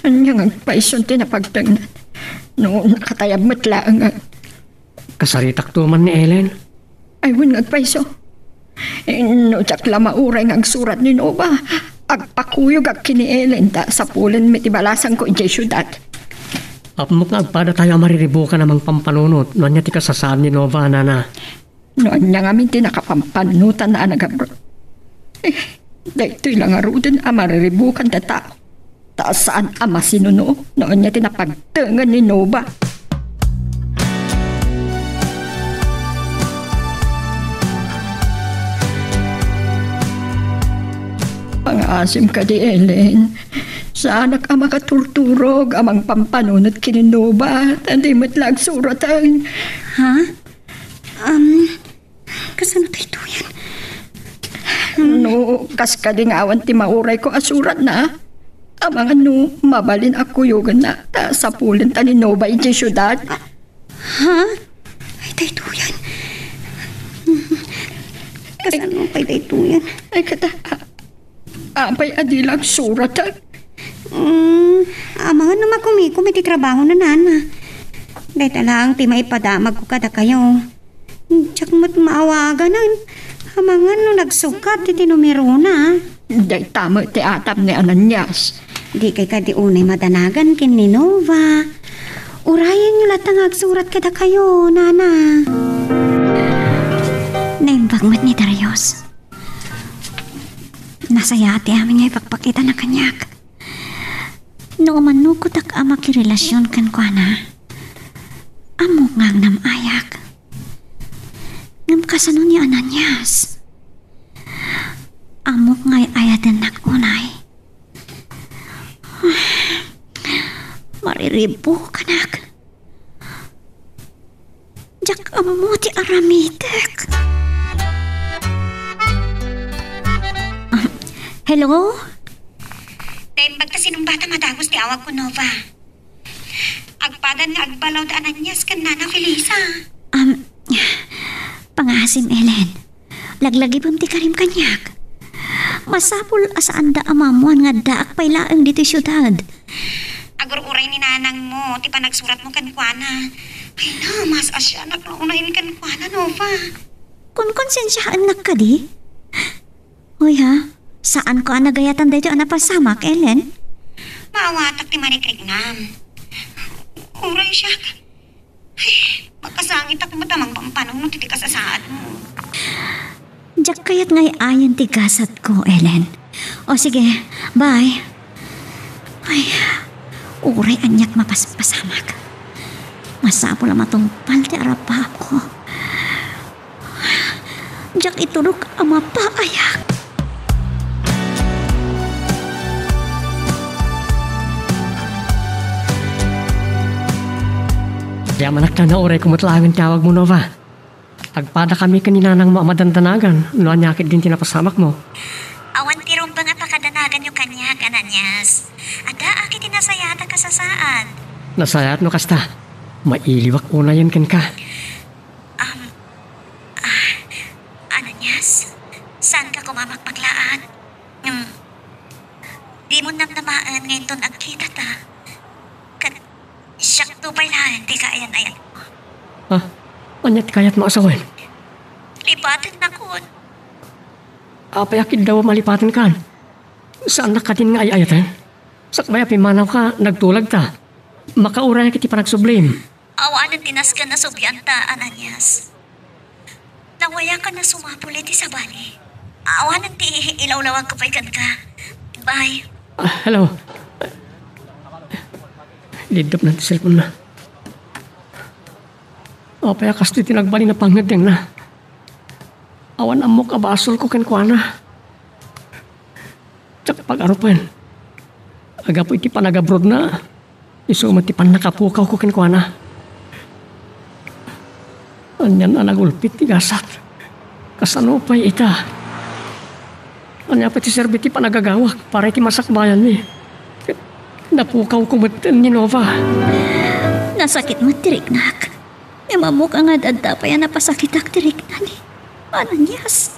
Ania nga agpayson ti napagtengna? No nakatayab met laeng. Kasaritakto man ni Ellen. Ay, wen nga agpayso. Eh, no diak la mauray nga agsurat ni Nova, agpakuyogak ken ni Ellen ta sapulenmi ti balasangko idiay siudad. Ammok nga agpadatayo a mariribukan a mangpampanunot no ania ti kasasaan ni Nova, Nana. No ania ngamin ti nakapampanunotanna a nagabro. Eh, daytoy la ngaruden a mariribukan ti tao. Ta saan a masinuno no ania ti napagtengen ni Nova. Pangasim kadi, Ellen. Saanak a makaturturog a mangpampanunot ken ni Nova, ta di met la agsuratan. Ha? Um, Kasano daytoyen? No, kas kadi nga awan ti maurayko a suratna, amangan no mabalin a kuyogenna ta sapulenta ni Nova idiay siudad. Ha? Ay, daytoyen. Kasano pay daytoyen? Ay, kada, a-, apay a di la agsurat? Mm, amangan no makumikom iti trabaho na, Nana. Dayta laeng ti maipadamagko kadakayo. Diak met maawaganan. Amangan no nagsukkat iti numerona. Dayta met ti atap ni Ananias. Dikay kadi unay madanagan ken ni Nova. Urayenyo latta nga agsurat kadakayo, Nana. Naimbag met ni Darius. Nasayaat ti amin nga ipakpakitana kaniak. No umanukotak a makirelasion kenkuana, ammok nga agnam-ayak. Ngem kasano ni Ananias? Ammok nga ay-ayatennak unay. Mariribukanak. Diak ammo ti aramidek. Ah, hello? Bata madagus ti awagko, Nova. Agpadan nga agbalaw da Ananias ken Nana Felisa. Um, pangaasim, Ellen. Laglagipem ti karim kaniak. Masapul a saanda a maammuan nga addaak pay laeng ditoy siudad. Agur-uray ni nanangmo ti panagsuratmo kenkuana. Ay na, mas asianak nga unayen kenkuana, Nova. Konkonsensiaennak kadi? Hoy ha, saanko a nagayatan daytoy a napasamak, Ellen. Maawatak ti marikriknam. Uray siak. Ay, makasangitak met a mangpampanong no ti, ti kasasaadmo. Diak kayat nga ay-ayan ti gasatko, Ellen. O sige, bye. Ay, uray aniak mapaspasamak. Masapul a matungpal ti arapaapko. Diak iturog a mapaayak. Di a manaktan na uray kumet laengen ti awagmo, Nova. Agpadakami ken ni nanangmo a madandanagan no ania ketdin ti napasamakmo. Awan ti rumbeng a pakadanaganyo kaniak, Ananias. Addaak iti nasayaatak a sasaad. Nasayaat no kasta. Mailiwak unayen kenka. Um, ah, Ananias, saanka koma a makpaglaat? Hmm. Dimo namnamaen nga inton agkitata, ket siakto pay laeng ti kaayan-ayatmo. Ah, ania ti kayatmo a sawen? Lipatennakon. Apay a kiddaw a malipatenkan? Saannak kadin nga ay-ayaten? Sakbay a pimmanawka, nagtulagta. Makaurayak iti panagsublim. Awanen ti nasken a sublianta, Ananias. Nawayakan a sumapul iti sabali. Awanen ti ilawlawagko pay kenka. Bye. Ah, hello. Liddupna ti cellphone-na. Apay a kastoy ti nagbalin a pangngeddengna? Awan ammok a basolko kenkuana. Diak pagarupen. Gapu iti panagabrodna, isu met ti pannakapukawko kenkuana. Anian a nagulpit ti gasat. Kasano pay ita? Ania pay ti serbi ti panagagawak para iti masakbayanmi? Ket napukawko metten ni Nova. Nasakit met ti riknak. Ngem ammok nga ad-adda pay a napasakitak ti rikna ni Ananias.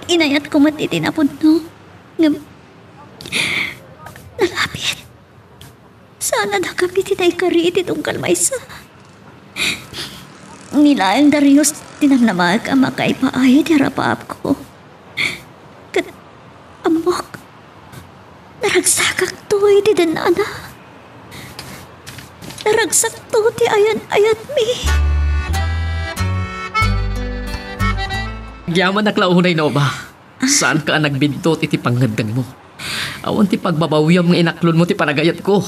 Inayatko met iti napudno, ngem nalabit. Saan a dakami ti naikari iti tunggal maysa. Ni laeng Darius ti namnamaek a makaipaay iti arapaapko. Ket ammok, naragsakakto iti dennana. Naragsakto ti ayan-ayatmi. Agyamanak la unay, Nova. Saanka a nagbintot iti pangngeddengmo. Awan ti pagbabawiam nga inaklonmo ti panagayatko.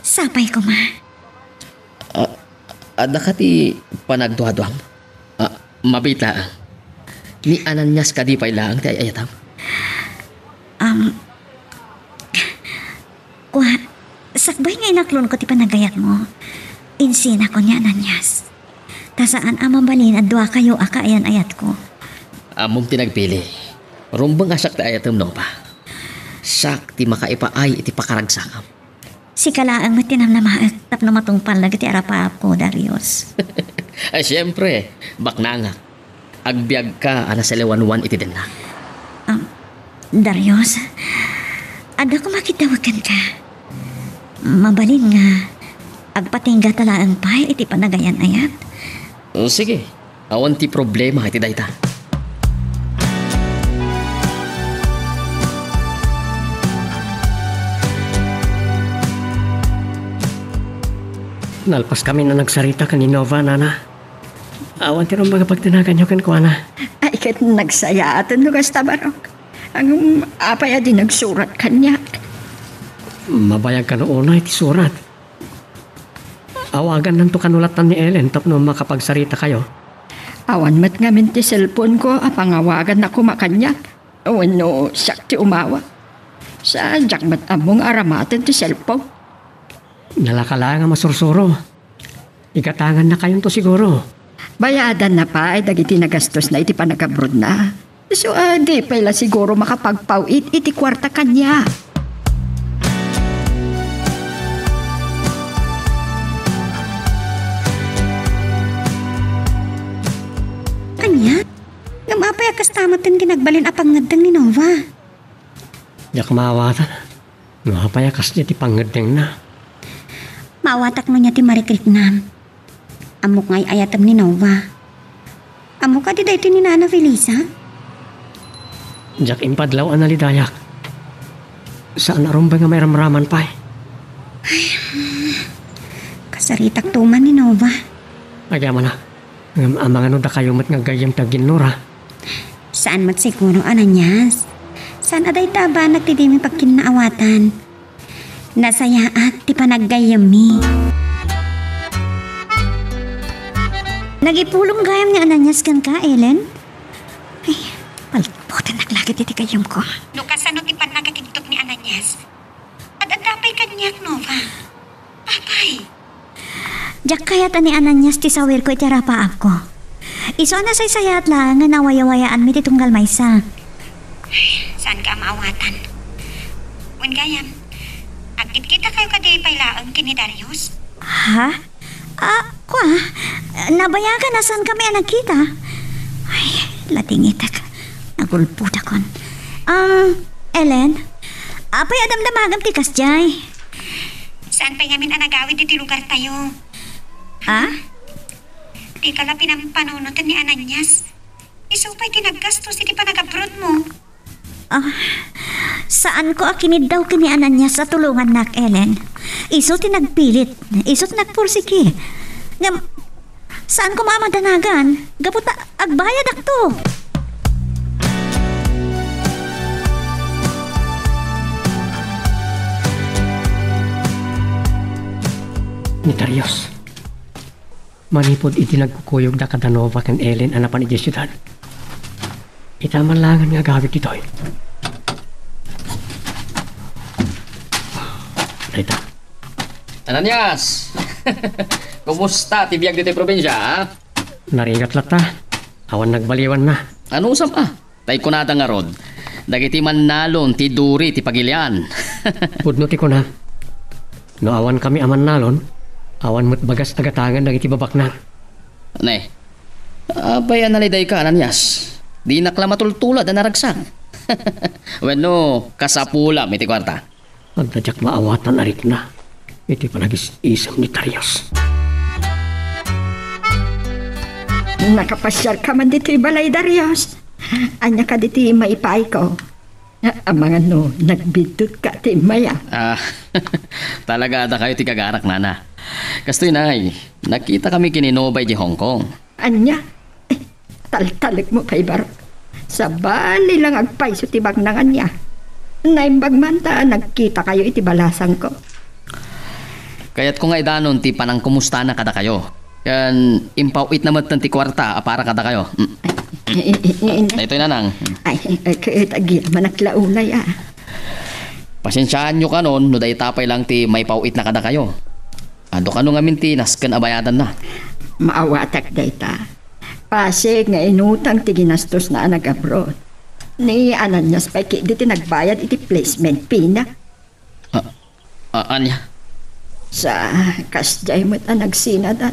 Sapay koma. Ah, adda ka ti panagduaduam? Ah, mabiit laeng. Ni Ananias kadi pay laeng ti ay-ayatam? Um, kua, sakbay nga inaklonko ti panagayatmo, insinako ni Ananias. Ta saan a mabalin a duakayo a kaayan-ayatko. Ammom ti nagpili. Rumbeng a siak ti ayatem, Nova. Siak ti makaipaay iti pakaragsakam. Sika laeng met ti namnamaek tapno matungpal dagiti arapaapko, Darius. Ay, siempre, baknangak. Agbiagka a nasaliwanwan iti dennak. Ah, Darius, adda koma kiddawek kenka. Mabalin nga agpatinggata laeng pay iti panagayan-ayat. O, sige. Awan ti problema iti dayta. Nalpaskami a nagsarita ken ni Nova, Nana. Awan ti rumbeng a pagdanaganyo kenkuana. Ay, ket nagsayaaten no kasta, Barok. Ngem, apay a di nagsurat kaniak? Mabayag kano unay ti surat. Awagannanto kano lattan ni Ellen tapno makapagsaritakayo. Awan met ngamin ti cellphone-ko a pangawaganna koma kaniak. Wenno siak ti umawag. Sa diak met ammo nga aramaten ti cellphone. Nalaka laeng a masursuro. Igatangannakayonto siguro. Bayadanna pay dagiti nagastosna iti panagabrodna. Isu a di pay la siguro makapagpaw-it iti kuarta kaniak. Ania? Ngem apay a kasta met ti nagbalin a pangngeddeng ni Nova? Diak maawatan. No apay a kasdi ti pangngeddengna? Maawatak no ania ti marikriknam. Ammok nga ay-ayatem ni Nova. Ammo kadi daytoy ni Nana Felisa? Diak impadlaw a nalidayak. Saan a rumbeng nga mairamraman pay. Kasaritak tuman ni Nova. Agyamanak. Ngem amangan no dakayo met nga aggayyem ti aginnura. Saan met siguro, Ananias. Saan a dayta a banag ti dimi pagkinnaawatan. Nasayaat ti panaggayyemmi. Nagipulong gayam ni Ananias kenka, Ellen? Ay, palputennak la ket iti gayyemko. No kasano ti pannakakigtot ni Ananias? Ad-adda pay kaniak, Nova. Apay? Diak kayat a ni Ananias ti sawirko iti arapaapko. Isu a nasaysayaat laeng nga nawayawayaanmi ti tunggal maysa. Saanka a maawatan. Wen gayam, agkitkitakayo kadi pay laeng ken ni Darius? Ha? Ah, kua, nabayagan a saankami a nagkita. Ay, latingitek. Nagulpodakon. Um, Ellen, apay a damdamagam ti kasdiay? Saan pay ngamin a nagawid iti lugartayo? Ha? Dika la pinampanunot ni Ananias. Isu pay ti naggastos iti panagabroadmo. Ah, saanko a kiniddaw ken ni Ananias a tulongannak, Ellen. Isu ti nagpilit, isu ti nagpursigi. Ngem, saanko a madanagan, gapu ta agbayadakto. Ni Darius. Manipud iti nagkukuyogda kada Nova ken Ellen a napan idiay siudad. Ita man laengen nga agawid ditoy. Dayta. Ananias! Kumusta ti biag ditoy probinsia, ha? Narigat latta. Awan nagbaliwanna. Anusam a? Tay kunada ngarud, dagiti mannalon ti duri ti pagilian. Pudno ti kuna. No awankami a mannalon, awan met bagas a gatangen dagiti babaknang. Ne, apay a nalidayka, Ananias? Dinak la matultulad a naragsak. Wenno, kasapulam iti kuarta? Adda diak maawatan a rikna iti panagis-isem ni Darius. Nakapasiarka man ditoy balay, Darius? Ania kadi ti maipaayko? Amangan no nagbiddutka ti immay a. Ah, talaga a dakayo ti gagarak, nana. Kastoy, nay, nagkitakami ken ni Nova idiay Hong Kong. Ania? Eh, taltalekmo pay, baro. Sabali lang agpayso ti baknang ania. Naimbag man ta nagkitakayo iti balasangko. Kayatko nga idanon ti panangkumustana kadakayo. Ken impaw-itna metten ti kuarta a para kadakayo. Mm. Eh, eh, eh, eh, Daytoy, nanang. Ay, eh, ket agyamanak la unay a. Pasensiaanyo kanon no dayta pay lang ti maipaw-itna kadakayo. Adu kano ngamin ti nasken a bayadanna? Maawatak dayta. Pasig nga inutang ti ginastosna a nag-abroad. Ni Ananias pay ketdi ti nagbayad iti placement fee-na. Ah, ah, ania? Sa kasdiay met a nagsinadan.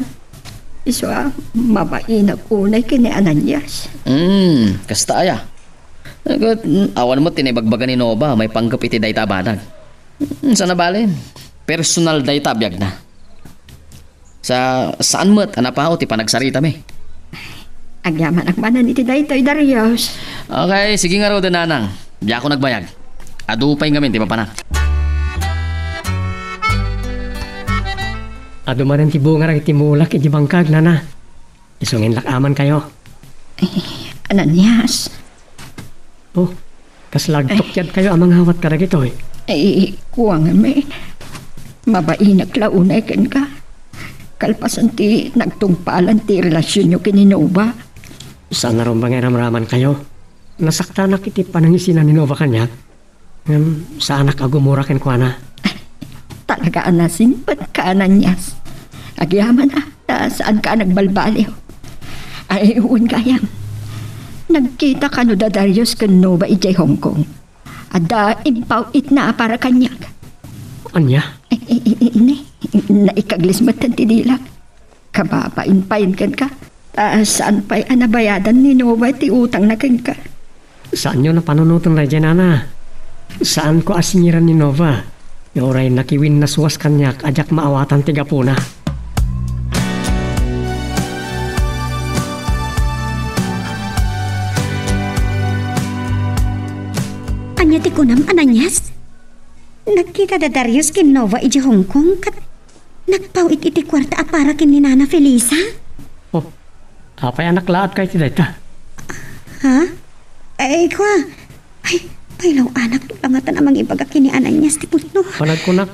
Isu a, mabainak unay ken ni Ananias. Hmm, kasta aya. Ket, mm, awan met ti naibagbaga ni Nova maipanggep iti dayta a banag. Hmm, sana bale, personal dayta a biagna. Sa, saan met a napaw ti panagsaritami? Agyamanak manen iti daytoy, Darius. Okay, sige ngaruden, nanang. Diakon agbayag. Adu pay ngamin ti mapanak. Adu manen ti bunga dagiti mulak iti bangkag, nana. Isu nga inlak-amankayo. Eh, Ananias. Oh, kasla agtukyadkayo a mangawat kadagitoy? Eh, kuanganmi, mabainak la unay kenka. Kalpasan ti nagtungpalan ti relasionyo ken ni Nova. Saan a rumbeng nga iramramankayo? Nasaktanak iti panangisina ni Nova kaniak. Ngem saanak a gumura kenkuana. Talaga a nasingpetka, Ananias. Agyamanak ta saanka a nagbalbaliw. Ay, wen gayam. Nagkita kano da Darius ken Nova idiay Hong Kong. Adda impaw-itna a para kaniak. Ania? I, i, i, i, ini, naikaglis met ti dilak. Kababain pay kenka. Ta saan pay a nabayadan ni Nova ti utangna kenka. Saanyo a panunoten daydiay, nana. Saanko a singiran ni Nova. Uray nakiwinnaswas kaniak a diak maawatan ti gapuna. Ania ti kunam, Ananias? Nagkita da Darius ken Nova idiay Hong Kong ket nagpaw-it iti kuarta a para ken ni Nana Felisa? Oh, apay a naklaat kay ti dayta? Ha? Ay, kua. Ay, pailaw-anak, langatan a mangibaga ken ni Ananias ti pudno. Panagkunak,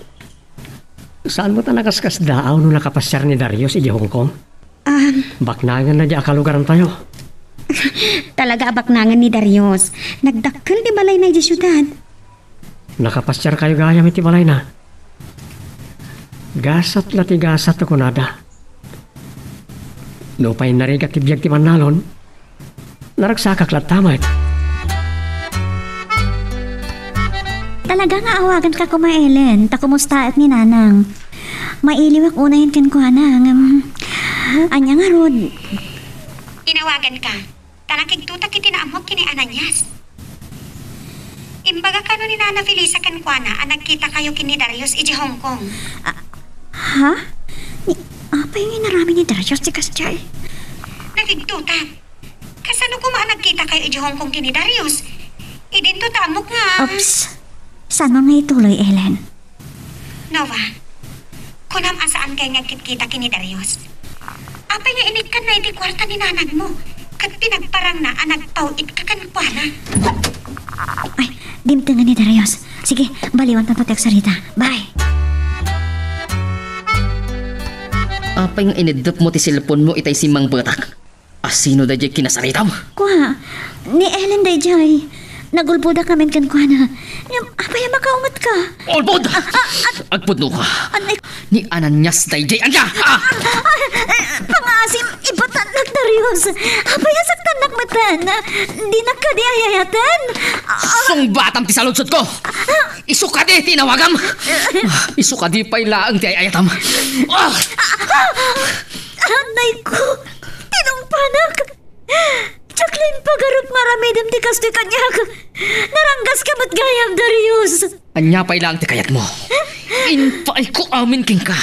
saan met a nakaskasdaaw no nakapasiar ni Darius idiay Hong Kong? Um, Baknanganna diay kalugarantayo. Talaga a baknangan ni Darius. Nagdakkel ti balayna idiay siudad. Nakapasiarkayo gayam iti balayna. Gasat la ti gasat a kunada. Nupay narigat ti biag ti mannalon, naragsakak latta met. Talaga nga awaganka koma, Ellen, ta kumustaek ni Nanang. Mailiwak unayen kenkuana, ngem ania ngarud? Inawaganka. Ta nakigtotak iti naammoak ken ni Ananias. Imbaga kano ni Nana Felisa kenkuana a nagkitakayo ken ni Darius idiay Hong Kong. Ah, ha? Ni, apay nga inaramid ni Darius ti kasdiay? Nakigtotak. Kasano koma a nagkitakayo idiay Hong Kong ken ni Darius? Idinto ta ammok nga. Oops. Saan nga ituloy, Ellen? Nova, kunam a saankay nga agkitkita ken ni Darius? Apay nga inikkanna iti kuarta ni nanagmo ket pinagparangna a nagpaw-itka kenkuana? Ay, dimtengen ni Darius. Sige, baliwantayo ti agsarita. Bye! Apay nga ineddepmo ti cellphone-mo itay simmangpetak? Asino daydiay kinasaritam? Kua, ni Ellen daydiay. Nagulbodakami kenkuana. Ngem apay a makaungetka? Ulbod! Ah, ah, ah. Agpudnoka. Anay. Ni Ananias daydiay. Ania? Ah! Ah, ah, ah, pangaasim, ibatannak, Darius. Apay a saktannak metten? Dinak kadi ay-ayaten? Ah. Sungbatam ti saludsodko. Isu kadi ti inawagam. Isu kadi pay laeng ti ay-ayatam. Ah! Anay ko, tinungpanak. Diak la impagarupem nga aramidem ti kastoy kaniak. Naranggaska met gayam, Darius. Ania pay laeng ti kayatmo? Impaayko amin kenka.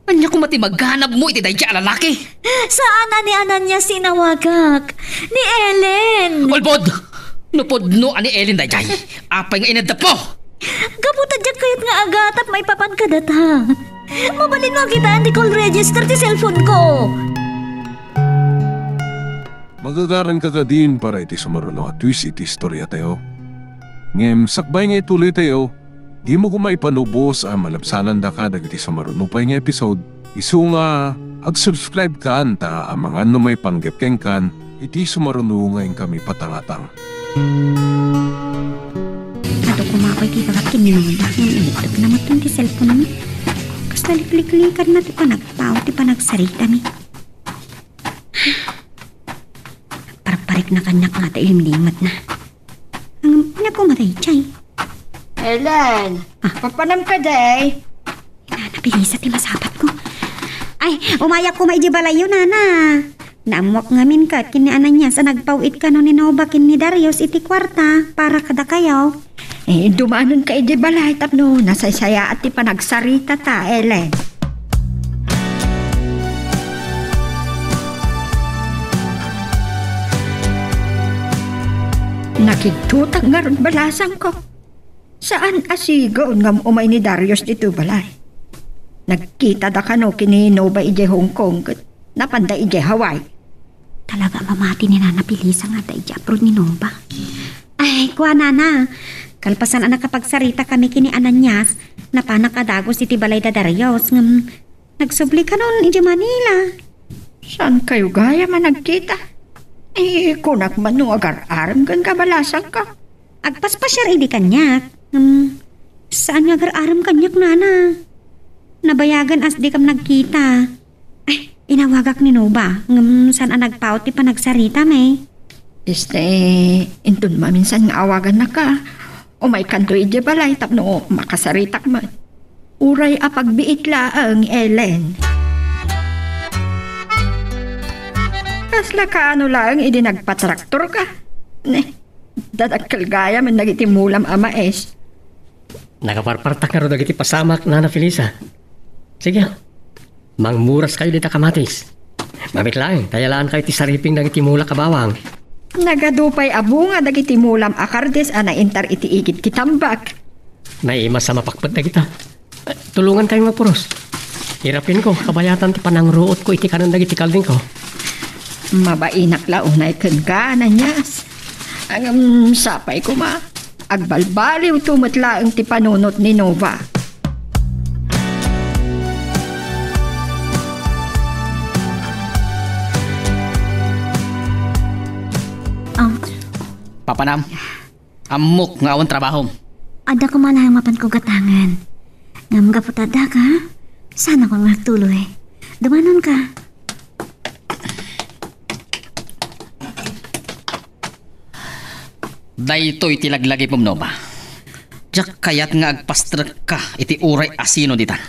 Ania koma ti maganabmo iti daydiay a lalaki? Saan a ni Ananias ti inawagak. Ni Ellen. Ulbod! No pudno a ni Ellen daydiay, apay nga ineddepmo? Gapu ta diak kayat nga agatap maipapan kadata. Mabalinmo a kitaan ti call register ti cellphone-ko. Magagaranka kadin para iti sumaruno a twist iti istoriatayo. Ngem sakbay nga ituloytayo, dimo koma ipanubos a malabsanandaka dagiti sumaruno pay nga episode. Isu nga, agsubscribe-kan ta amangan no maipanggep kenkan iti sumaruno nga inkami patangatang. Adu koma ako iti ibagak ken ni Nona, ngem iniktek na met ti cellphone-na. Kas nalikliklikanna ti panagpaw ti panagsaritami. Parparikna kaniak nga ta ilimlimatna. Ang, ania koma daydiay? Ellen, ah, papanam kadi? Nana Felisa ti masapatko. Ay, umayak koma idiay balayyo, nana. Naammoak ngamin ket ken ni Ananias a nagpaw-it kano ni Nova ken ni Darius iti kuarta para kadakayo. Eh, dumanonka idiay balay tapno nasaysayaat ti panagsaritata, Ellen. Nakigtotak ngarud balasangko. Saan a sigaw ngem umay ni Darius ditoy balay. Nagkitada kano ken ni Nova idiay Hong Kong ket napanda idiay Hawaii. Talaga a mamati ni Nana Felisa nga adda idiay abroad ni Nova. Ay, kua, nana. Kalpasan a nakapagsarita kami ken ni Ananias, napanak a dagus iti balay da Darius, ngem nagsubli kanon idiay Manila. Saankayo gayam a nagkita? Eh, kunak man no agar-arem kenka balasangko. Agpaspasiar idi kaniak. Hmm, saan nga agar-arem kaniak, nana. Nabayagan a dikam nagkita. Ay, inawagak ni Nova, ngem saan a nagpaut ti panagsaritami. Este, inton maminsan nga awagannaka, umaykanto idiay balay tapno makasaritak met. Uray a pagbiit laeng, Ellen. Kasla kaano laeng idi nagpatraktorka? Ne, dadakkel gayam dagiti mulam a maes. Nakaparpartak ngarud dagiti pasamak, Nana Felisa. Sige, mangmuraskayo dita kamatis. Mamit laeng, ta yalaan kayo ti sariping dagiti mulak a bawang. Nagadu pay a bunga dagiti mulam a kardis a naintar iti igid ti tambak. Naimas a mapakpet dagita. Tulongan kayo nga puros. Irapinko, kabayatan ti panangruotko iti kanen dagiti kaldingko. Mabainak la unay kenka, Ananias. Ngem sapay koma, agbalbaliwto met laeng ti panunot ni Nova. Ah, Papanam, ammok nga awan trabahom. Adda koma laeng mapanko gatangen. Ngem gapu ta addaka, saan a koma agtuloy. Dumanonka. Daytoy ti laglagipem, Nova. Diak kayat nga agpastrekka iti uray asino ditan.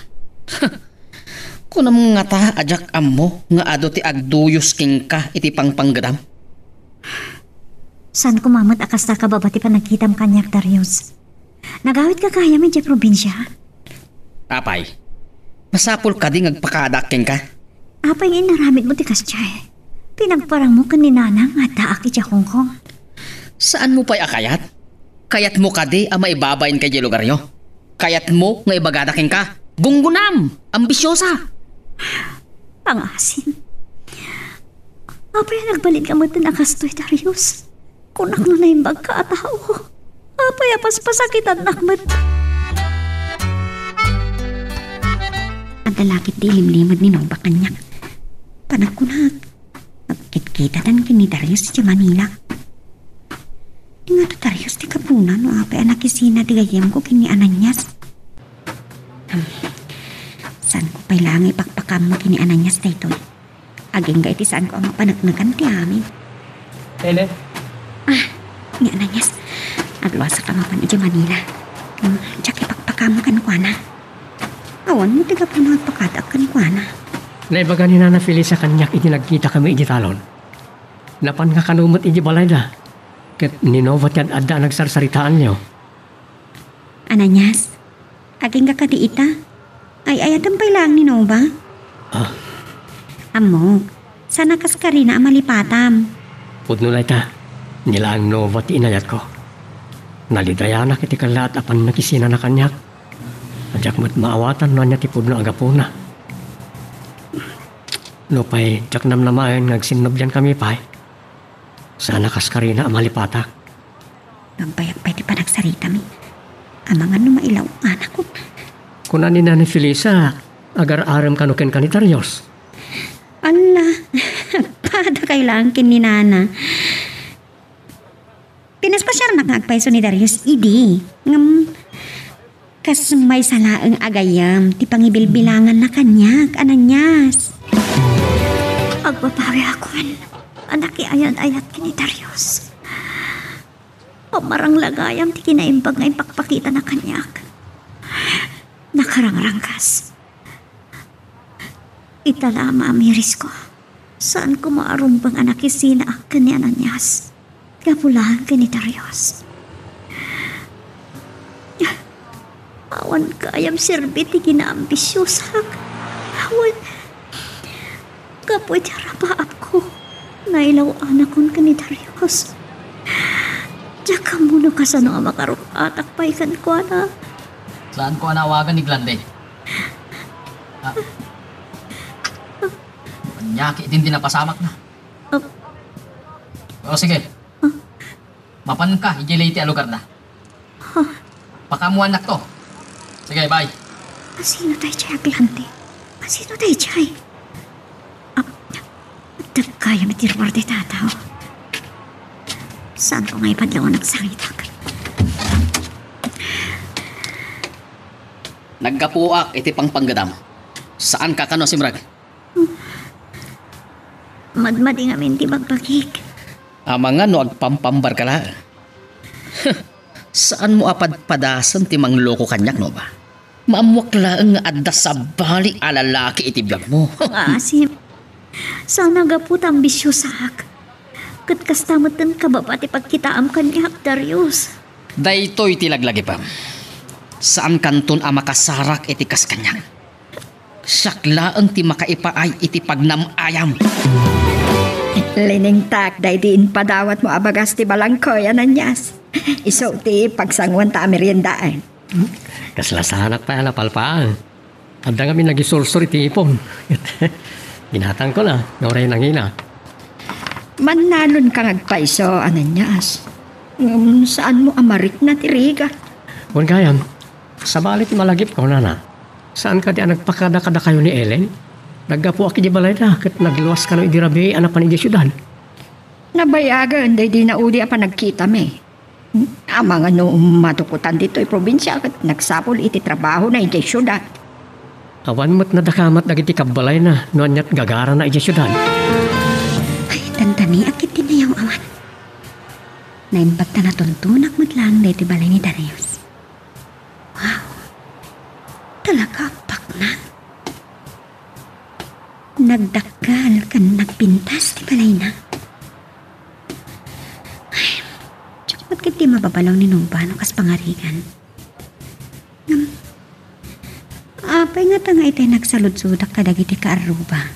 Kunam ngata a diak ammo nga adu ti agduyos kenka iti pangpanggedam? Saan koma met a kasta kababa ti panagkitam kaniak, Darius. Nagawitka gayam idiay probinsia? Apay, masapul kadi nga agpakadaak kenka? Apay nga inaramidmo ti kasdiay? Pinagparangmo ken ni Nana nga addaak idiay Hong Kong. Saanmo pay a kayat? Kayatmo kadi a maibabainka idiay lugaryo? Kayatmo nga ibagada kenka? Gunggonam! Ambisiosa! Pangasim. Apay a nagbalinka metten a kastoy, Darius? Kunak no naimbagka a tao, apay a paspasakitannak met? Adda la ketdi ilimlimed ni Nova kaniak. Panagkunak, agkitkitatan ken ni Darius idiay Manila. Ingato Darius ti gapuna no apay a nakisina ti gayyemko ken ni Ananias. Hmm. Saanko pay laeng ipakpakammo ken ni Ananias daytoy? Agingga iti saanko a mapaneknekan ti amin. Ellen? Ah, ni Ananias. Agluasak a mapan idiay Manila. Hmm, diak ipakpakammo kenkuana. Awan met ti gapuna agpakadaak kenkuana. Naibaga ni Nana Felisa kaniak idi nagkitakami idiay talon. Napanka kano met idiay balayda. Ket ni Nova ti ad-adda a nagsarsaritaanyo. Ananias, agingga kadi ita? Ay-ayatem pay laeng ni Nova? Ah. Ammok, saan a kaskarina a malipatam. Pudno dayta, ni laeng Nova ti inayatko. Nalidayanak iti kellaat a pannakisinana kaniak. Diak met maawatan no ania ti pudno a gapuna. Nupay diak namnamaen nga agsinnobiankami pay, saan a kaskarina a malipatak. Nagbayak pay ti panagsaritami. Amangan no mailaw-anakon. Kuna ni Nana Felisa, agar-arem kano kenka ni Darius? Alla, padakay laeng ken ni Nana. Pinaspasiarnak nga agpayso ni Darius idi. Ngem, kas maysa laeng a gayyem ti pangibilbilanganna kaniak, Ananias. Agbabawiakon a nakiayat-ayat ken ni Darius. Pammarang la gayam ti kinaimbag nga impakpakitana kaniak. Nakarangranggas. Ita la a maamirisko. Saan koma a rumbeng a nakisinaak ken ni Ananias. Gapu laeng ken ni Darius. Awan gayam serbi ti kinaambisiosak. Awan. Gapu iti arapaapko, nailaw-anakon ken ni Darius. Diak ammo no kasano a makaruk-atak pay kenkuana. Saanko a naawagan ni Glande? Ah. Ania ketdin ti napasamakna? Ah. O, sige. Ah. Mapanka idiay Leyte a lugarda. Huh. Pakaammoannakto. Sige, bye. Asino daydiay a Glande? Asino daydiay? Ah, adda gayam iti ruar dayta a tao. Saanko nga ipadlaw a nagsangitak? Naggapuak iti pangpanggedam. Saanka kano a simrek? Madmadi ngamin ti bagbagik. Amangan no agpampambar ka laeng. Saanmo a padpadasen ti mangloko kaniak, Nova. Maammoak laeng nga adda sabali a lalaki iti biagmo. Nga asim. Saan a gapu ta ambisyosaak. Ket kasta metten kababa ti pagkitaam kaniak, Darius. Daytoy ti laglagipem. Saankanton a makasarak iti kas kaniak. Siak laeng ti makaipaay iti pagnam-ayam. Linengtak daydi impadawatmo a bagas ti balangkoy, Ananias. Isu ti pagsanguanta a meriendaen. Kasla saanak pay a napalpaang. Adda ngamin nagisursor iti ipon. Ginatangko la, no uray nangina. Mannalonka nga agpayso, Ananias. Ngem saanmo a marikna ti rigat. Wen gayam, sabali ti malagipko, nana. Saan kadi a nagpakada kadakayo ni Ellen? Naggapuak idiay balayda ket nagluas kano idi rabii a napan idiay siudad. Nabayagen daydi naudi a panagkitami. Amangan no madukotan ditoy probinsia ket nagsapul iti trabahona idiay siudad. Awan met nadakamat dagiti kabbalayna no aniat gagarana idiay siudad. Ay, dandaniak iti nayaw-awan. Naimbag ta natuntunak met laeng daytoy balay ni Darius. Wow! Talaga a paknang. Nagdakkel ken nagpintas ti balayna. Ay, diak met ketdi mababalaw ni Nova no kas pangarigan. Ngem, apay ngata nga itay nagsaludsodak kadagiti kaarruba?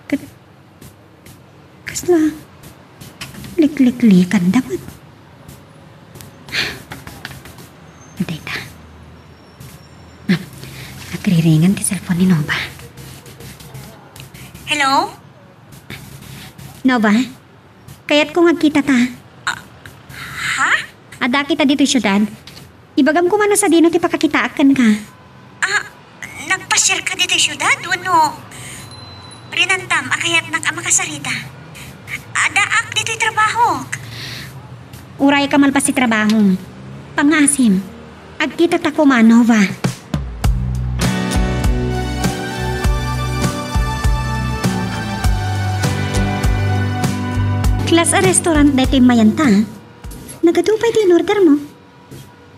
Ket kasla likliklikanda met. Adda ita. Ah, nagriringan ti cellphone ni Nova. Hello? Nova? Kayatko nga agkitata. Ah, ha? Adda kita ditoy siudad. Ibagam koma no sadino ti pakakitaak kenka. Ah, nagpasiarka ditoy siudad wenno rinantam a kayatnak a makasarita? Addaak ditoy trabahok. Uray ka malpas ti trabahom. Pangngaasim. Agkitata koma, Nova. Class a restaurant daytoy mayanta. Nagadu pay ti inordermo?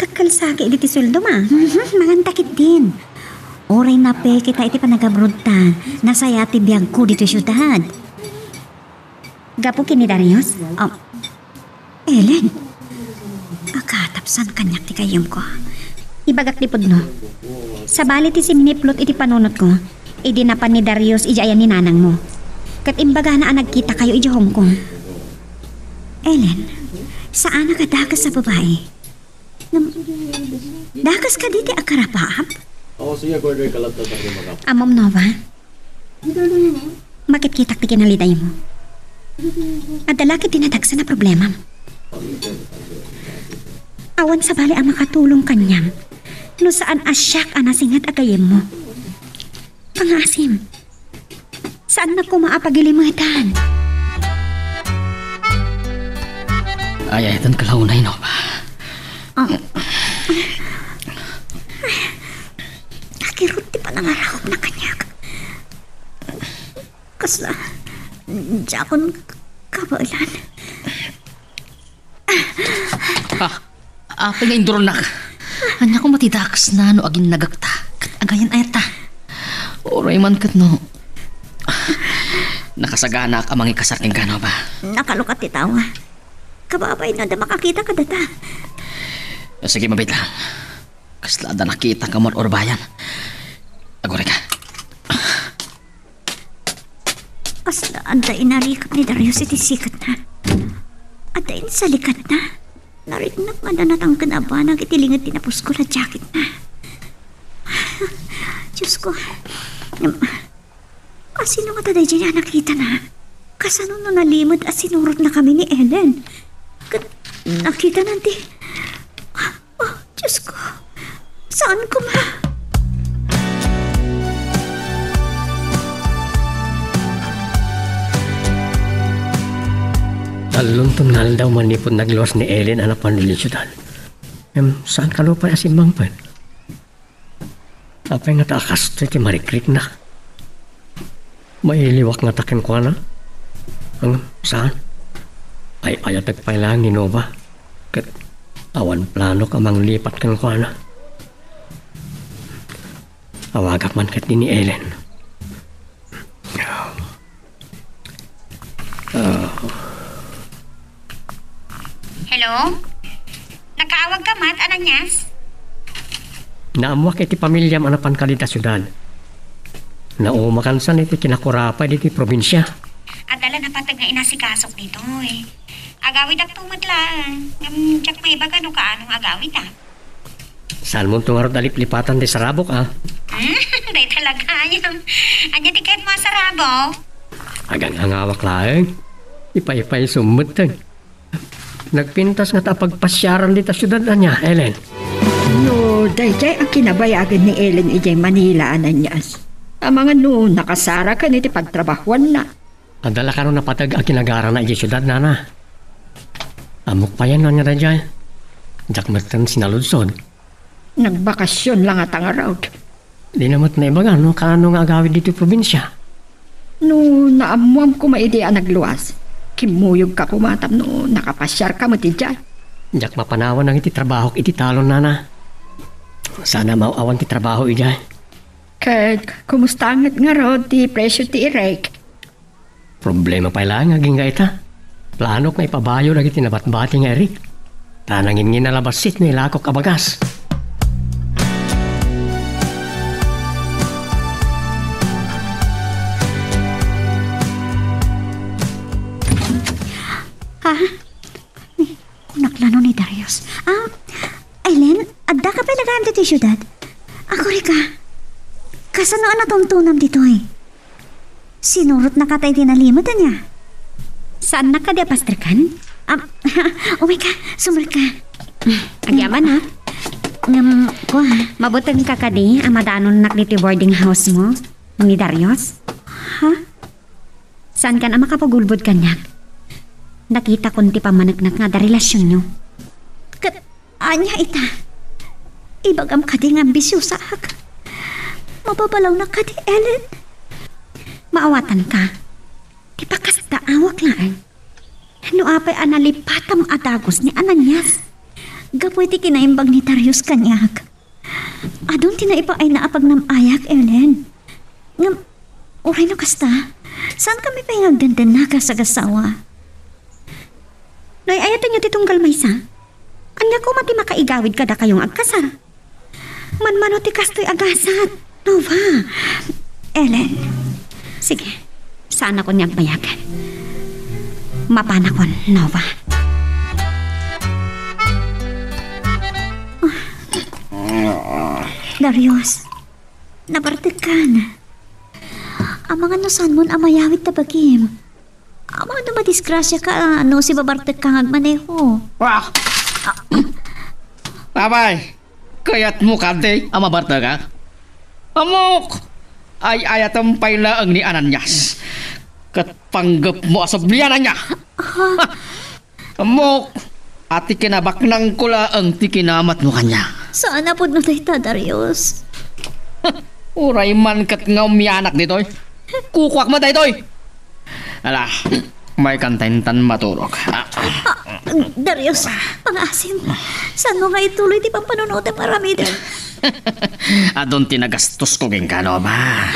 Dakkel sa ketdi ti sueldoma. Mhm, manganta ketdin. Uray napeke ta iti panagabrodta, nasayaat ti biagko ditoy siudad. Gapu ken ni Darius? Ah, Ellen, agatapsan kaniak ti gayyemko. Ibagak ti pudno. Sabali ti simniplot iti panunotko, idi napan ni Darius idiay ayan ni nanangmo. Ket imbagana a nagkitakayo idiay Hong Kong. Ellen, saanak a dakes a babai. Ngem, dakes kadi ti agkarapaap? Ammom, Nova? Makitkitak ti kinalidaymo. Adda la ketdi nadagsen a problemam. Awan sabali a makatulong kaniam no saan a siak a nasinget a gayyemmo. Pangngaasim. Saannak koma a pagilimetan. Ay, ay, tan kalaunay, no? Ah. Nakirot ti panangarakopna kaniak. Kasla, diakon kabaelan. Ah, apay nga induronnak? Ania koma ti dakesna no aginnagekta ket agayan-ayatta? Uray man ket no, nakasaganaak a mangikasar kenka, Nova. Nakalukat ti tao nga. Kababay no adda makakita kadata. Sige, mabiit lang. Kasla adda nakita nga mar-urbayan. Agurayka. Kasla adda inarikep ni Darius iti siketna. Adda insalikatna. Nariknak nga adda natangken a banag iti linget ti napuskol a jacketna. Diosko, asino ngata daydiay a nakitana? Kasano no nalimed a sinurotnakami ni Ellen? Ket nakitana ti, oh, Diosko, saan koma? Tallonton nga aldaw manipud nagluas ni Ellen a napan idiay siudad. Ngem, saan kano pay a simmangpet? Apay ngata a kastoy ti marikriknak? Mailiwak ngata kenkuana? Ngem, saan? Ay-ayatek pay laeng ni Nova. Ket awan planok a manglipat kenkuana. Awagak man ketdi ni Ellen. Ah. Hello? Nakaawag ka met, Ananias? Naammoak iti pamiliam a napanka dita siudad. Naumakansan iti kinakurapay ditoy probinsia. Adda la napateg nga inasikasok ditoy. Agawidakto met laeng. Ngem diak maibaga no kaano nga agawidak. Saanmonto ngarud a liplipatan ti sarabok, a? Hmm, dayta la gayam. Ania ti kayatmo a sarabok? Agangangawak laeng. Ipaipaysum metten. Nagpintas ngata a pagpasiaran dita siudad, ania, Ellen? No, daydiay a kinabayagen ni Ellen idiay Manila, Ananias. Amangan no nakasaraken iti pagtrabahuanna. Adda la kano napateg a kinagarana idiay siudad, nana. Ammok payen no ania daydiay. Diak metten sinaludsod. Nagbakasyon la ngata ngarud. Dina met naibaga no kaano nga agawid ditoy probinsia. No naammuam koma idi a nagluas, kimmuyogka koma tapno nakapasiarka met idiay. Diak mapanawan dagiti trabahok iti talon, nana. Saan a maaw-awan ti trabaho idiay. Ket kumusta met ngarud ti presio ti irek? Problema pay laeng agingga ita. Planok nga ipabayo dagiti nabatbati nga irek. Ta nangingina la bassit no ilakok a bagas. Ha? Kunak la no ni Darius. Ah, Ellen, adda ka pay la gayam ditoy siudad? Agurayka. Kasano a natuntonam ditoy? Sinurotnaka tay ti nalimed, ania? Saannak kadi a pastreken? Am, umay ka, sumrek ka. Agyaman, ha? Ngem, kua. Mabuteng ka kadi a madanonnak ditoy boarding house mo, ni Darius? Ha? Saankan a makapagulbod kaniak? Nakitakon ti pammaneknek nga adda relasionyo. Ket ania ita? Ibagam kadi nga ambisyosaak? Mababalawnak kadi, Ellen? Maawatanka. Ti pakasdaawak laeng. No apay a nalipatam a dagus ni Ananias? Gapu iti kinaimbag ni Darius kaniak. Adun ti naipaayna a pagnam-ayak, Ellen. Ngem, uray no kasta, saankami pay nga agdandanna kas agassawa. No ay-ayatenyo ti tunggal maysa, ania koma ti makaigawid kadakayo nga agkasar? Manmano ti kastoy a gasat, Nova. Ellen. Sige, saanakon nga agbayag. Mapanakon, Nova. Darius, nabartekkan. Amangan no saanmon a mayawid ta bagim. Amangan no madisgrasiaka no sibabartekka nga agmaneho. Ah! Apay, kayatmo kadi a mabartekak? Ammok! Ay-ayatem pay laeng ni Ananias. Ket panggepmo a sublian ania? Ha? Ammok a ti kinabaknangko laeng ti kinamatmo kaniak. Saan a pudno dayta, Darius. Uray man ket nga umianak ditoy. Kukuak met daytoy. Ala, maykan ta intan maturog. Ah, Darius, pangaasim. Saanmo nga ituloy ti pampanunotem nga aramidem? Adun ti nagastosko kenka, Nova.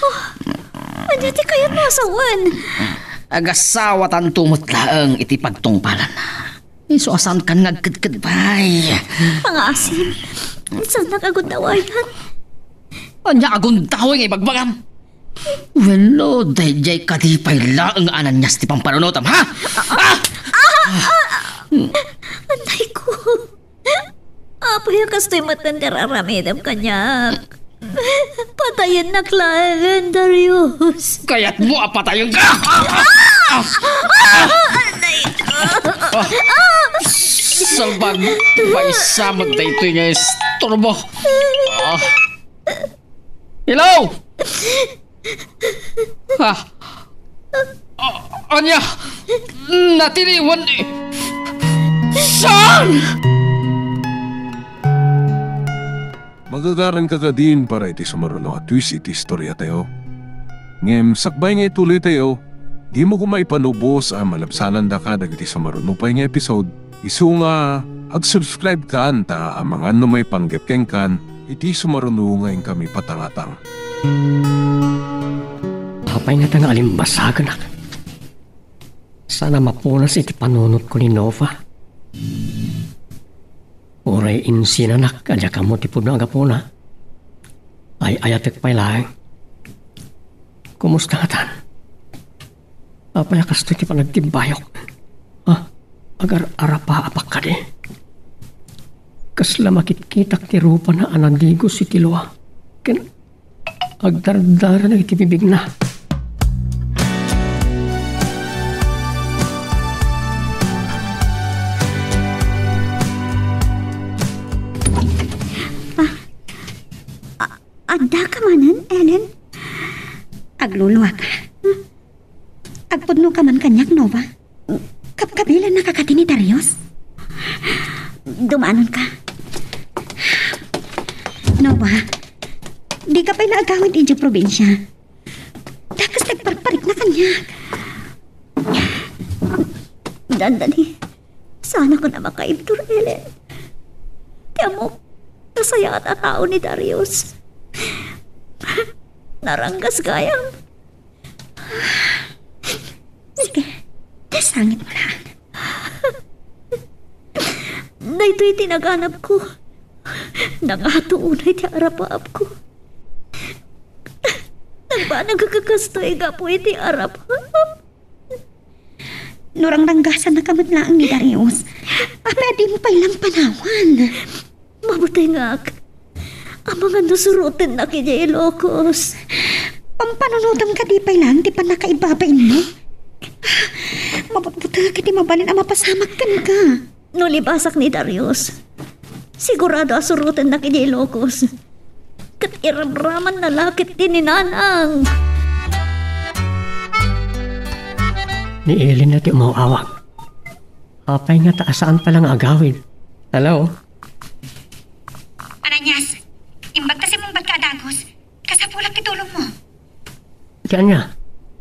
Oh, ania ti kayatmo a sawen? Agasawatanto met laeng iti pagtungpalan. Isu a saankan nga agkedkedbay. Pangaasim, saannak a gundawayan. Ania a gundaway nga ibagbagam? Wenno, daydiay kadi pay laeng nga Ananias ti pampanunotam, ha? Ah! Anay ko. Apay a kastoy met ti ar-aramidem kaniak? Patayennak laengen, Darius. Kayatmo a patayenka? Anay ko. Salbag, maysa met daytoy nga isturbo. Ah. Hello? Ah. Ah, ania? Natiliwan? Saan? Magagaranka kadin para iti sumaruno a twist iti istoriatayo. Ngem sakbay nga ituloytayo, Dimo koma ipanubos a malabsanandaka dagiti sumaruno pay nga episode, isu nga ag-subscribe kan ta amangan no maipanggep kenkan iti sumaruno nga inkami patangatang. Apay ngata nga alimbasaganak? Saan a mapunas iti panunotko ni Nova. Uray insinanak a diak ammo ti pudno a gapuna. Ay-ayatek pay laeng. Kumusta ngatan? Apay a kastoy ti panagtimbayok? Ha? Agar-arapaapak kadi? Kasla makitkitak ti rupana a nadigos iti lua. Ken agdardarana iti bibigna. Ah, a-, addaka manen, Ellen? Agluluaka. Agpudnoka man kaniak, Nova? Kapkabilannaka kadi ni Darius? Dumanonka. Nova, dika pay la agawid idiay probinsia. Dakes ti agparparikna kaniak. Dandani, saanakon a makaibtur, Ellen. Ti ammok, nasayaat a tao ni Darius. Naranggas gayam. Sige, sangitmo laeng. Daytoy ti naganabko. Nangato unay ti arapaapko. Nagbanag a kakastoy gapu iti arapaap. No rangranggasannaka met laeng ni Darius, apay a dimo pay lang panawan? Mabutengak. Amangan no surotennak idiay Ilocos. Pampanunotem kadi pay laeng ti pannakaibabainmo? Mabutbutek iti mabalin a mapasamak kenka. No libasak ni Darius, sigurado a surotennak idiay Ilocos. Ket iramramanna la ketdi ni Nanang. Ni Ellen ti umaw-awag. Apay ngata a saan pay la nga agawid? Hello? Ananias, imbag ta simmungbat ka a dagus. Kasapulak ti tulongmo. Ti ania?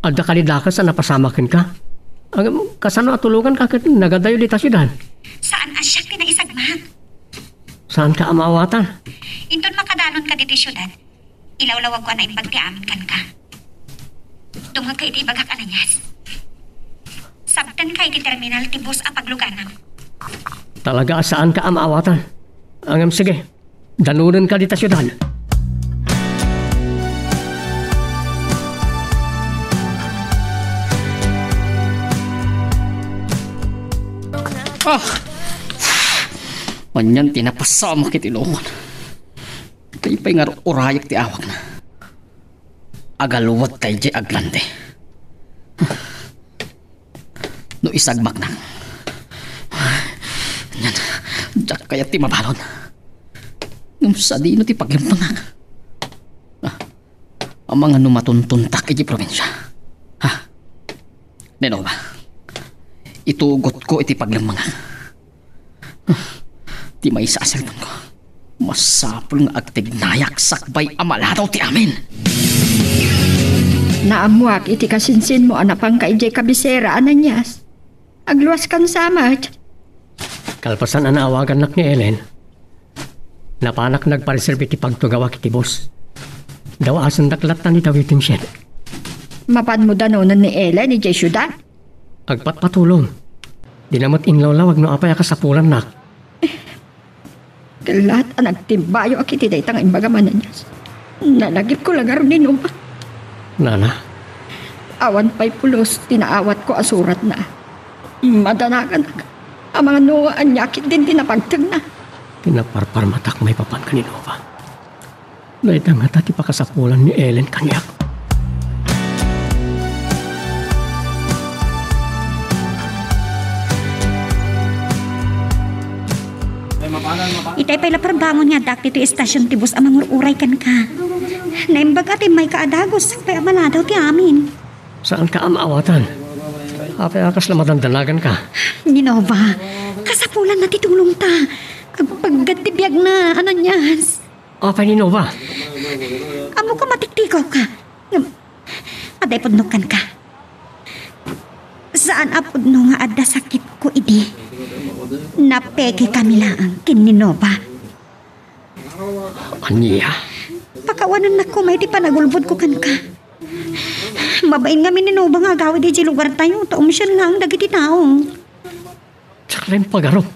Adda kadi dakes a napasamak kenka? Agam, kasano a tuloganka ket nagadayo dita siudad? Saan a siak ti naisagmak? Saanka a maawatan? Inton makadanonka ditoy siudad, ilawlawagko a naimbag ti amin kenka. Dumngegka iti ibagak, Ananias. Sabtenka iti terminal ti bus a pagluganam. Talaga a saanka a maawatan. Ngem sige, danonenka dita siudad. Ah! Anian ti napasamak iti lukon. Tay pay nga urayak ti awakna. Agaluat tay jay aglandi. No isagmaknak, anian, diak kayat ti mabalon. Ngem sadino ti paglemmengak? Ah, amangan no matuntontak iti probinsia. Ha? Ni Nova, itugotko iti paglemmengak. Ti maysa a sermonko, masapul nga agtignayak sakbay a maladaw ti amin. Naammoak iti kasinsinmo a napanka idiay kabisera, Ananias. Agluaskan sa met. Kalpasan a naawagannak ni Ellen, napanak nagpareserbi ti pagtugawak iti bus. Daw-asendak latta ni the waiting shed. Mapanmo danonen ni Ellen idiay siudad? Agpatpatulon. Dina met inlawlawag no apay a kasapulannak. Kellat a nagtimbayoak iti dayta nga imbagam, Ananias. Nalagipko la ngarud ni Nova. Nana. Awan pay pulos ti naawatko a suratna. Madanaganak. Amangan no ania ketdin ti napagtengna. Pinaparparmatak maipapan ken ni Nova. Dayta ngata ti pakasapulan ni Ellen kaniak. Itay pay la parbangon nga addaak ditoy estasion ti bus a mangur-uray kenka. Naimbag a timmayka a dagus, sakbay a maladaw ti amin. Saanka a maawatan? Apay a kasla madandanaganka? Ni Nova, kasapulanna ti tulongta. Agpaggad ti biagna, Ananias. Apay ni Nova? Ammok a matiktikawka. Ngem, adda ipudnok kenka. Saan a pudno nga adda sakitko idi. Napekekami laeng ken ni Nova. Ania? Pakawanennak koma iti panagulbodko kenka. Mabain ngamin ni Nova nga agawid idiay lugartayo, ta umsien laeng dagiti tao. Diak laeng pagarup.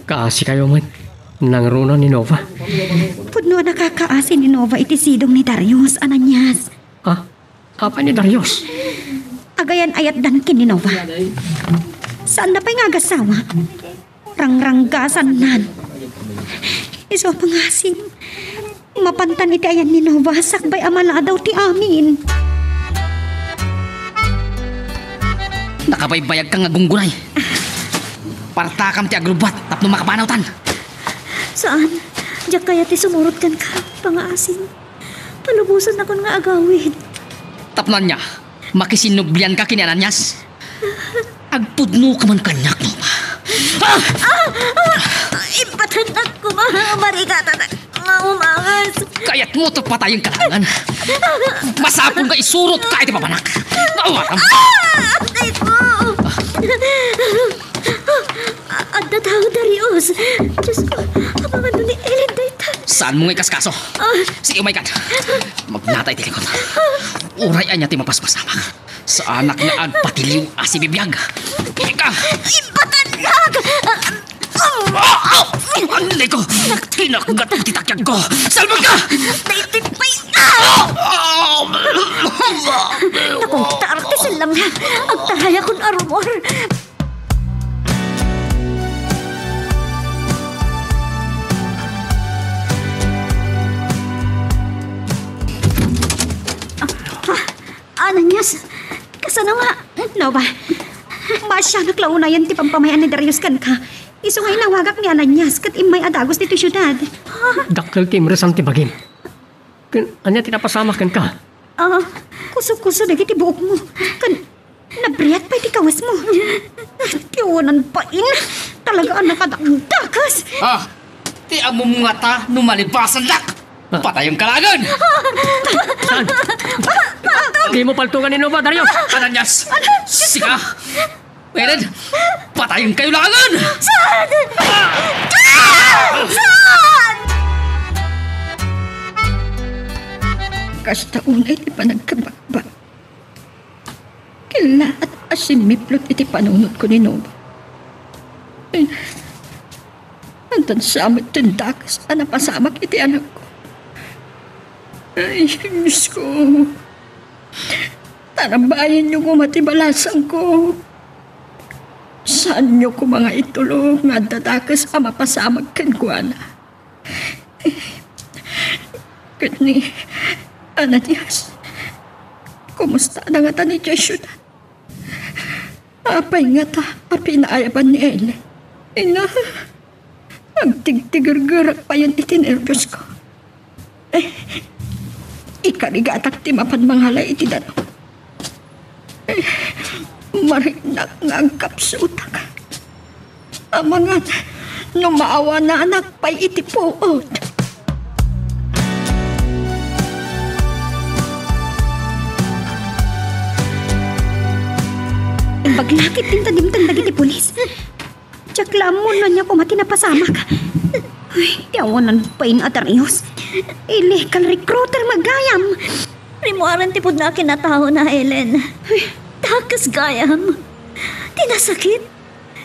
Kaasikayo met. Nangruna ni Nova. Pudno a nakakaasi ni Nova iti sidong ni Darius, Ananias. Ha? Apay ni Darius? Agayan-ayatdan ken ni Nova. Saanna pay nga agasawa. Rangranggasannan. Isu a pangasim. Mapantan iti ayan ni Nova, sakbay a maladaw ti amin. Nakabaybayagka nga gunggunay. Partakam ti agrubbuat tapno makapanawtan. Saan. Diak kayat ti sumurot kenka, pangaasim. Palubosannakon nga agawid. Tapno ania? Makisinnublianka ken ni Ananias? Agpudnoka man kaniak, Nova. Ah! Ah! Ah! Impatannak koma, marigatanak nga umangas. Kayatmo ta patayenka laengen? Masapul nga isurotka iti papanak. Awaram. Ah! Aray ko! Adda tao, Darius. Diyos ko, amangan no ni Ellen dayta. Saanmo nga ikaskaso? Ah. Sige, umaykan. Magnata iti likod. Uray ania ti mapaspasamak. Saanak nga agpatiliw a sibibiag. Ika! Impatannak! Ah! Ah! Anay ko! Kinakgat ti takyag ko! Salbag ka! Daytoy pay! Ah! Nakuntar ti sellamna. Agtarayakon a rumor. Ah, ah, Ananias, kasano nga? Nova, maasianak la unayen ti pampamay-an ni Darius kenka. Isu nga inawagak ni Ananias ket immay a dagus ditoy siudad. Dakkel ti imresan ti bagim. Ken ania ti napasamak kenka? Ah, kuso-kuso dagiti buokmo. Ken nabriat pay ti kawesmo. Ti awanan pain. Talaga a nakadakdakas. Ah, ti ammom ngata no malibasannak. Ah. Patayenka laengen. Saan? Dimo paltugan ni Nova, Darius. Ananias. Sika. Ellen, patayenkayo laengen! Saan? Ah! Saan? Kasta unay ti panagkabakbak. Kellaat a simmiplot iti panunotko ni Nova. Ay, addan sa met ti dakes a napasamak iti anakko. Ay, Diyos ko. Tarabayenyo koma ti balasangko. Saanyo koma nga itulong nga adda dakes a mapasamak kenkuana. Ket ni, Ananias, kumustada ngata idiay siudad? Apay ngata a pinaayaban ni Ellen? Ina, agtigtigergerak payen iti nerviosko. Eh, ikarigatak ti mapan mangalay iti danum. Eh, mariknak nga agkapsutak. Amangan no maawananak pay iti puot. Imbag la ketdin ta dimteng dagiti pulis. Diak la ammo no ania koma ti napasamak. Ay, ti awanan pain a Darius. Illegal recruiter met gayam. Rimmuaren ti pudno a kinataona, Ellen. Dakes gayam. Ti nasakit,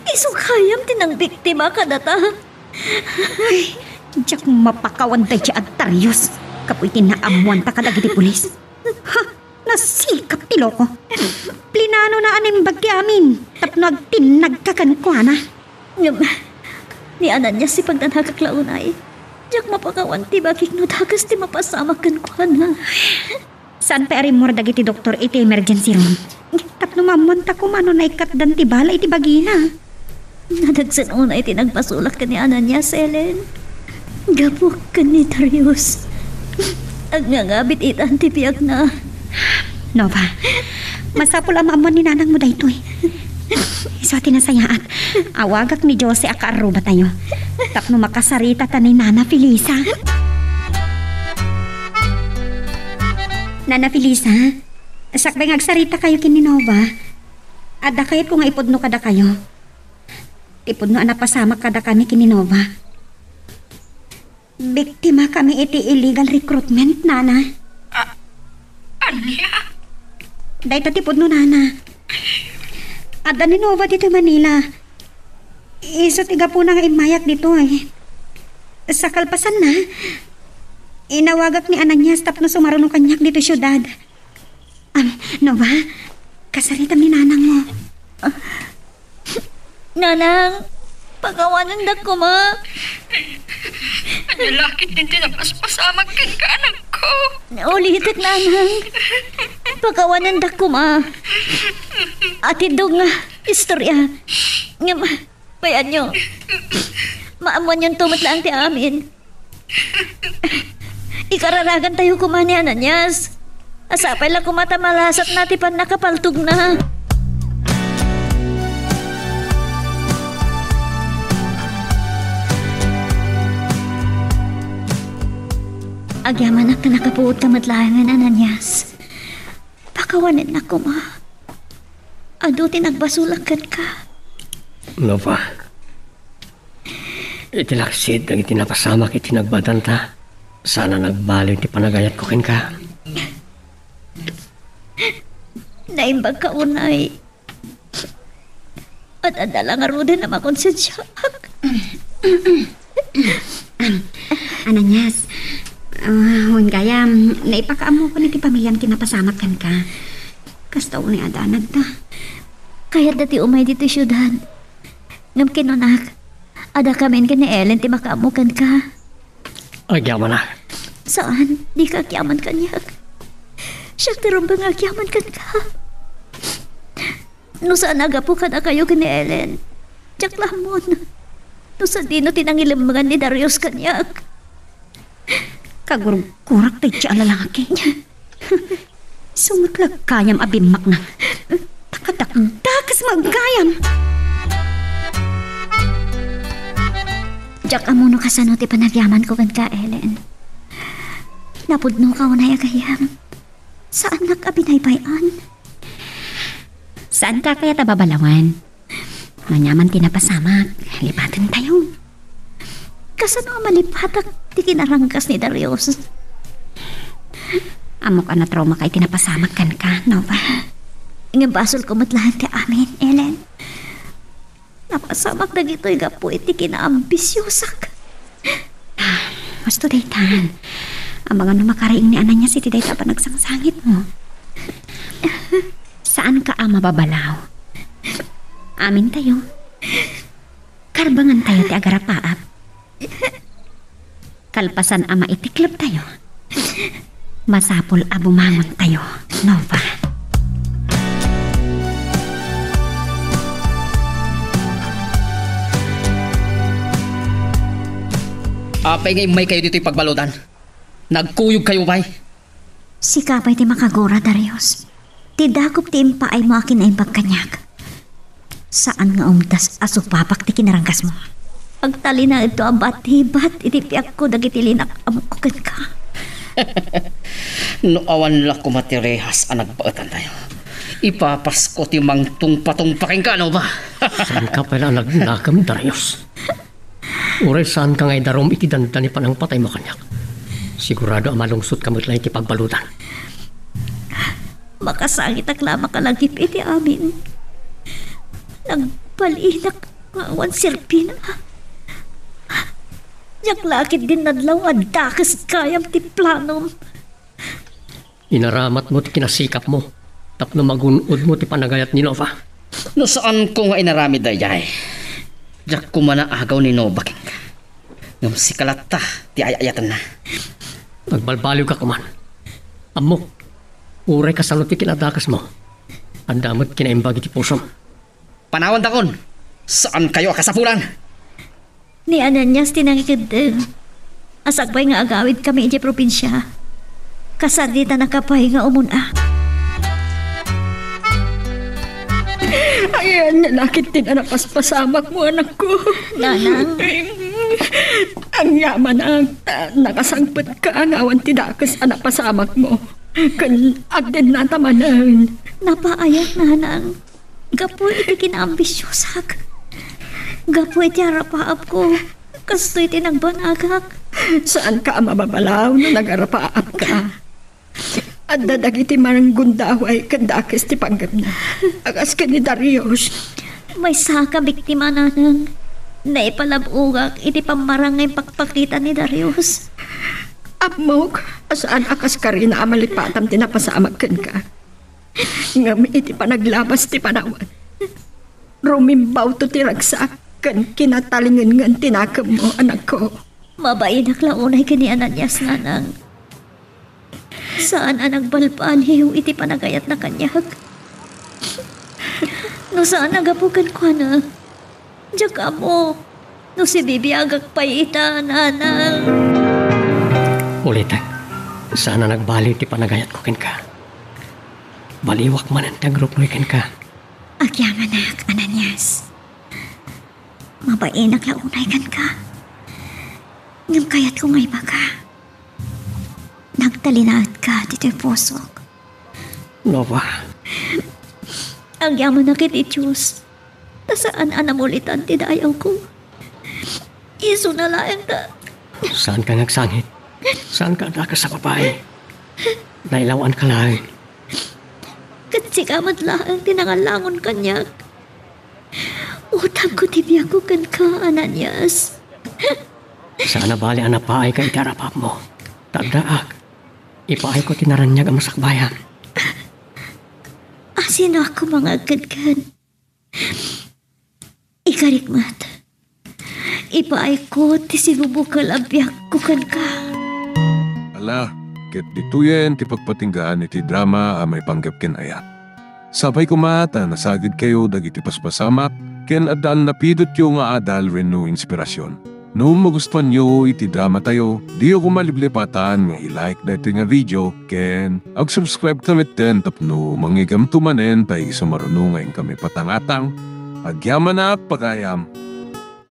isu gayam ti nangbiktima kadata. Ay, diak mapakawan daydiay a Darius. Kapuy ti naammoanta kadagiti pulis. Ha? Nasikap ti loko. Plinanona a naimbag ti amin tapno agtinnagka kenkuana. Ngem, ni Ananias ti pagdanagak la unay. Diak mapakawan ti bagik no dakes ti mapasamak kenkuana. Saan pay a rimmuar dagiti doktor iti emergency room? Tapno maammoanta koma no naikkatdan ti bala iti bagina. Nadagsen unay ti nagpasulak ken ni Ananias, Ellen. Gapu ken ni Darius. Agngangabit itan ti biagna. Nova, masapul a maammuan ni nanangmo daytoy. Isu ti nasayaat. Awagak ni Jose a kaarrubatayo tapno makasaritata ni Nana Felisa. Nana Felisa, sakbay nga agsaritakayo ken ni Nova, Adda kayatko nga ipudno kadakayo. Ti pudno a napasamak kadakami ken ni Nova. Biktima kami iti illegal recruitment, Nana. A-, ania? Dayta ti pudno, Nana. Adda ni Nova ditoy Manila. Isu ti gapuna nga immayak ditoy. Sa kalpasanna, inawagak ni Ananias tapno sumaruno kaniak ditoy siudad. Am, Nova, kasaritam ni nanangmo. Nanang, pakawanendak koma. Ania la ketdin ti napaspasamak kenka, anakko? Ulitek, Nanang. Pakawanendak koma. Atiddog nga istorya. Ngem, bayanyo. Maammoanyonto met laeng ti amin. Ikararagantayo koma ni Ananias. Sapay la koma ta malasatna ti pannakapaltogna. Agyamanak ta nakapuodka met laengen, Ananias. Pakawanennak koma. Adu ti nagbasolak kenka. Nova, iti laksid dagiti napasamak iti nagbaludanta, saan a nagbaliw ti panagayatko kenka. Naimbagka unay. At adda la ngaruden a makonsensiaak. Ananias, ah, wen gayam, naipakaammokon iti pamiliam ti napasamak kenka. Kasta unay a danagda. Kayatda ti umay ditoy siudad. Ngem kinunak, adda kamin ken ni Ellen ti makaammo kenka. Agyamanak. Saan, dika agyaman kaniak. Siak ti rumbeng nga agyaman kenka. No saan a gapu kadakayo ken ni Ellen, diak la ammon no sadino ti nangilemmengan ni Darius kaniak. Kagurgurak daydi a lalaki. Isu met la gayam a bimmaknang. Ta kadakdakes met gayam. Diak ammo no kasano ti panagyamanko kenka, Ellen. Napudnoka unay a gayyem. Saannak a binaybay-an. Saanka kayat a babalawan? Ania man ti napasamak, lipatentayo. Kasano a malipatak ti kinaranggas ni Darius? Ammok a natraumaka iti napasamak kenka, Nova. Ngem basolko met laeng ti amin, Ellen. Napasamak dagitoy gapu iti kinaambisiosak. Ah, husto daytan. Amangan no makariing ni Ananias iti dayta a panagsangsangitmo. Saanka a mababalaw. Amintayo. Karbangantayo ti agarapaap. Kalpasan a maitikloptayo, masapul a bumangontayo, Nova. Apay nga immaykayo ditoy pagbaludan? Nagkuyogkayo pay? Sika pay ti makagura, Darius. Ti dakop ti impaaymo a kinaimbag kaniak. Saan nga umdas a supapak ti kinaranggasmo. Agtalinaedto a batibat iti piakko dagiti linak-amko kenka. No awan la koma ti rehas a nagbaetantayo, ipapasko ti mangtungpatungpa kenka, Nova. Saanka pay la a nagnakem, Darius. Uray saanka nga idarum iti dandani panangpataymo kaniak, sigurado a malungsotka met laeng iti pagbaludan. Makasangitak la a makalagip iti amin. Nagbalinak nga awan serbina. Diak la ketdin nadlaw nga dakes gayam ti planom. Inaramatmo ti kinasikapmo tapno magun-odmo ti panagayat ni Nova. No saanko nga inaramid daydiay, diak koma naagaw ni Nova kenka. Ngem sika latta ti ay-ayatenna. Agbalbaliwka koman. Ammok, uray kasano ti kinadakesmo, adda met kinaimbag iti pusom. Panawantakon! Saankayo a kasapulan! Ni Ananias ti nangikeddeng a sakbay nga agawidkami idiay probinsia, kasaritanaka pay nga umuna. Ayan, nalakit din a napaspasamak mo, anakko. Nanang. Ang yaman ang ta-, nakasangpet ka nga awan ti dakes a napasamak mo. Ken agdennata manen. Napaayat, Nanang. Gapu iti kinaambisiosak. Gapu iti arapaapko. Kastoy ti nagbanagak. Saanka a mababalaw no nagarapaapka. Adda dagiti manggundaway ken dakes ti panggepna. A kas ken ni Darius. Maysa ka biktima, nanang. Naipalab-ogak iti pammarang nga impakpakita ni Darius. Ammok a saan a kaskarina a malipatam ti napasamak kenka. Ngem iti panaglabas ti panawen, rumimbawto ti ragsak ken kinatalingengen ti nakemmo, anakko. Mabainak la unay ken ni Ananias, nanang. Saan a nagbalbaliw iti panagayatna kaniak. No saan a gapu kenkuana, diak ammo no sibibiagak pay ita, nanang. Ulitek, saan a nagbaliw ti panagayatko kenka. Baliwak manen ti agruknoy kenka. Agyamanak, Ananias. Mabainak la unay kenka. Ngem kayatko nga ibaga, nagtalinaedka ditoy pusok. Nova. Agyamanak iti Dios, ta saan a namulitan ti dayawko. Isuna laeng ta. Saanka nga agsangit. Saanka a dakes a babai. Nailawanka laeng. Ket sika met laeng ti nangalangon kaniak. Utangko ti biagko kenka, Ananias. Saan a bali a napaayka iti arapapmo. Ta addaak, ipaayko ti naraniag a masakbayam. Asinoak koma nga agkedken? Ikarik met. Ipaayko ti sibubukel a biagko kenka. Ala, ket ditoyen ti pagpatinggaan iti drama a maipanggep ken ayat. Sapay koma ta nasagidkayo dagiti paspasamak ken adda napidotyo nga adal wenno inspirasyon. No magustuanyo iti dramatayo, diyo koma liplipatan nga i-like daytoy nga video ken ag-subscribe ta metten tapno mangigamto manen ta isu maruno nga inkami patangatang. Agyamanak pagayam.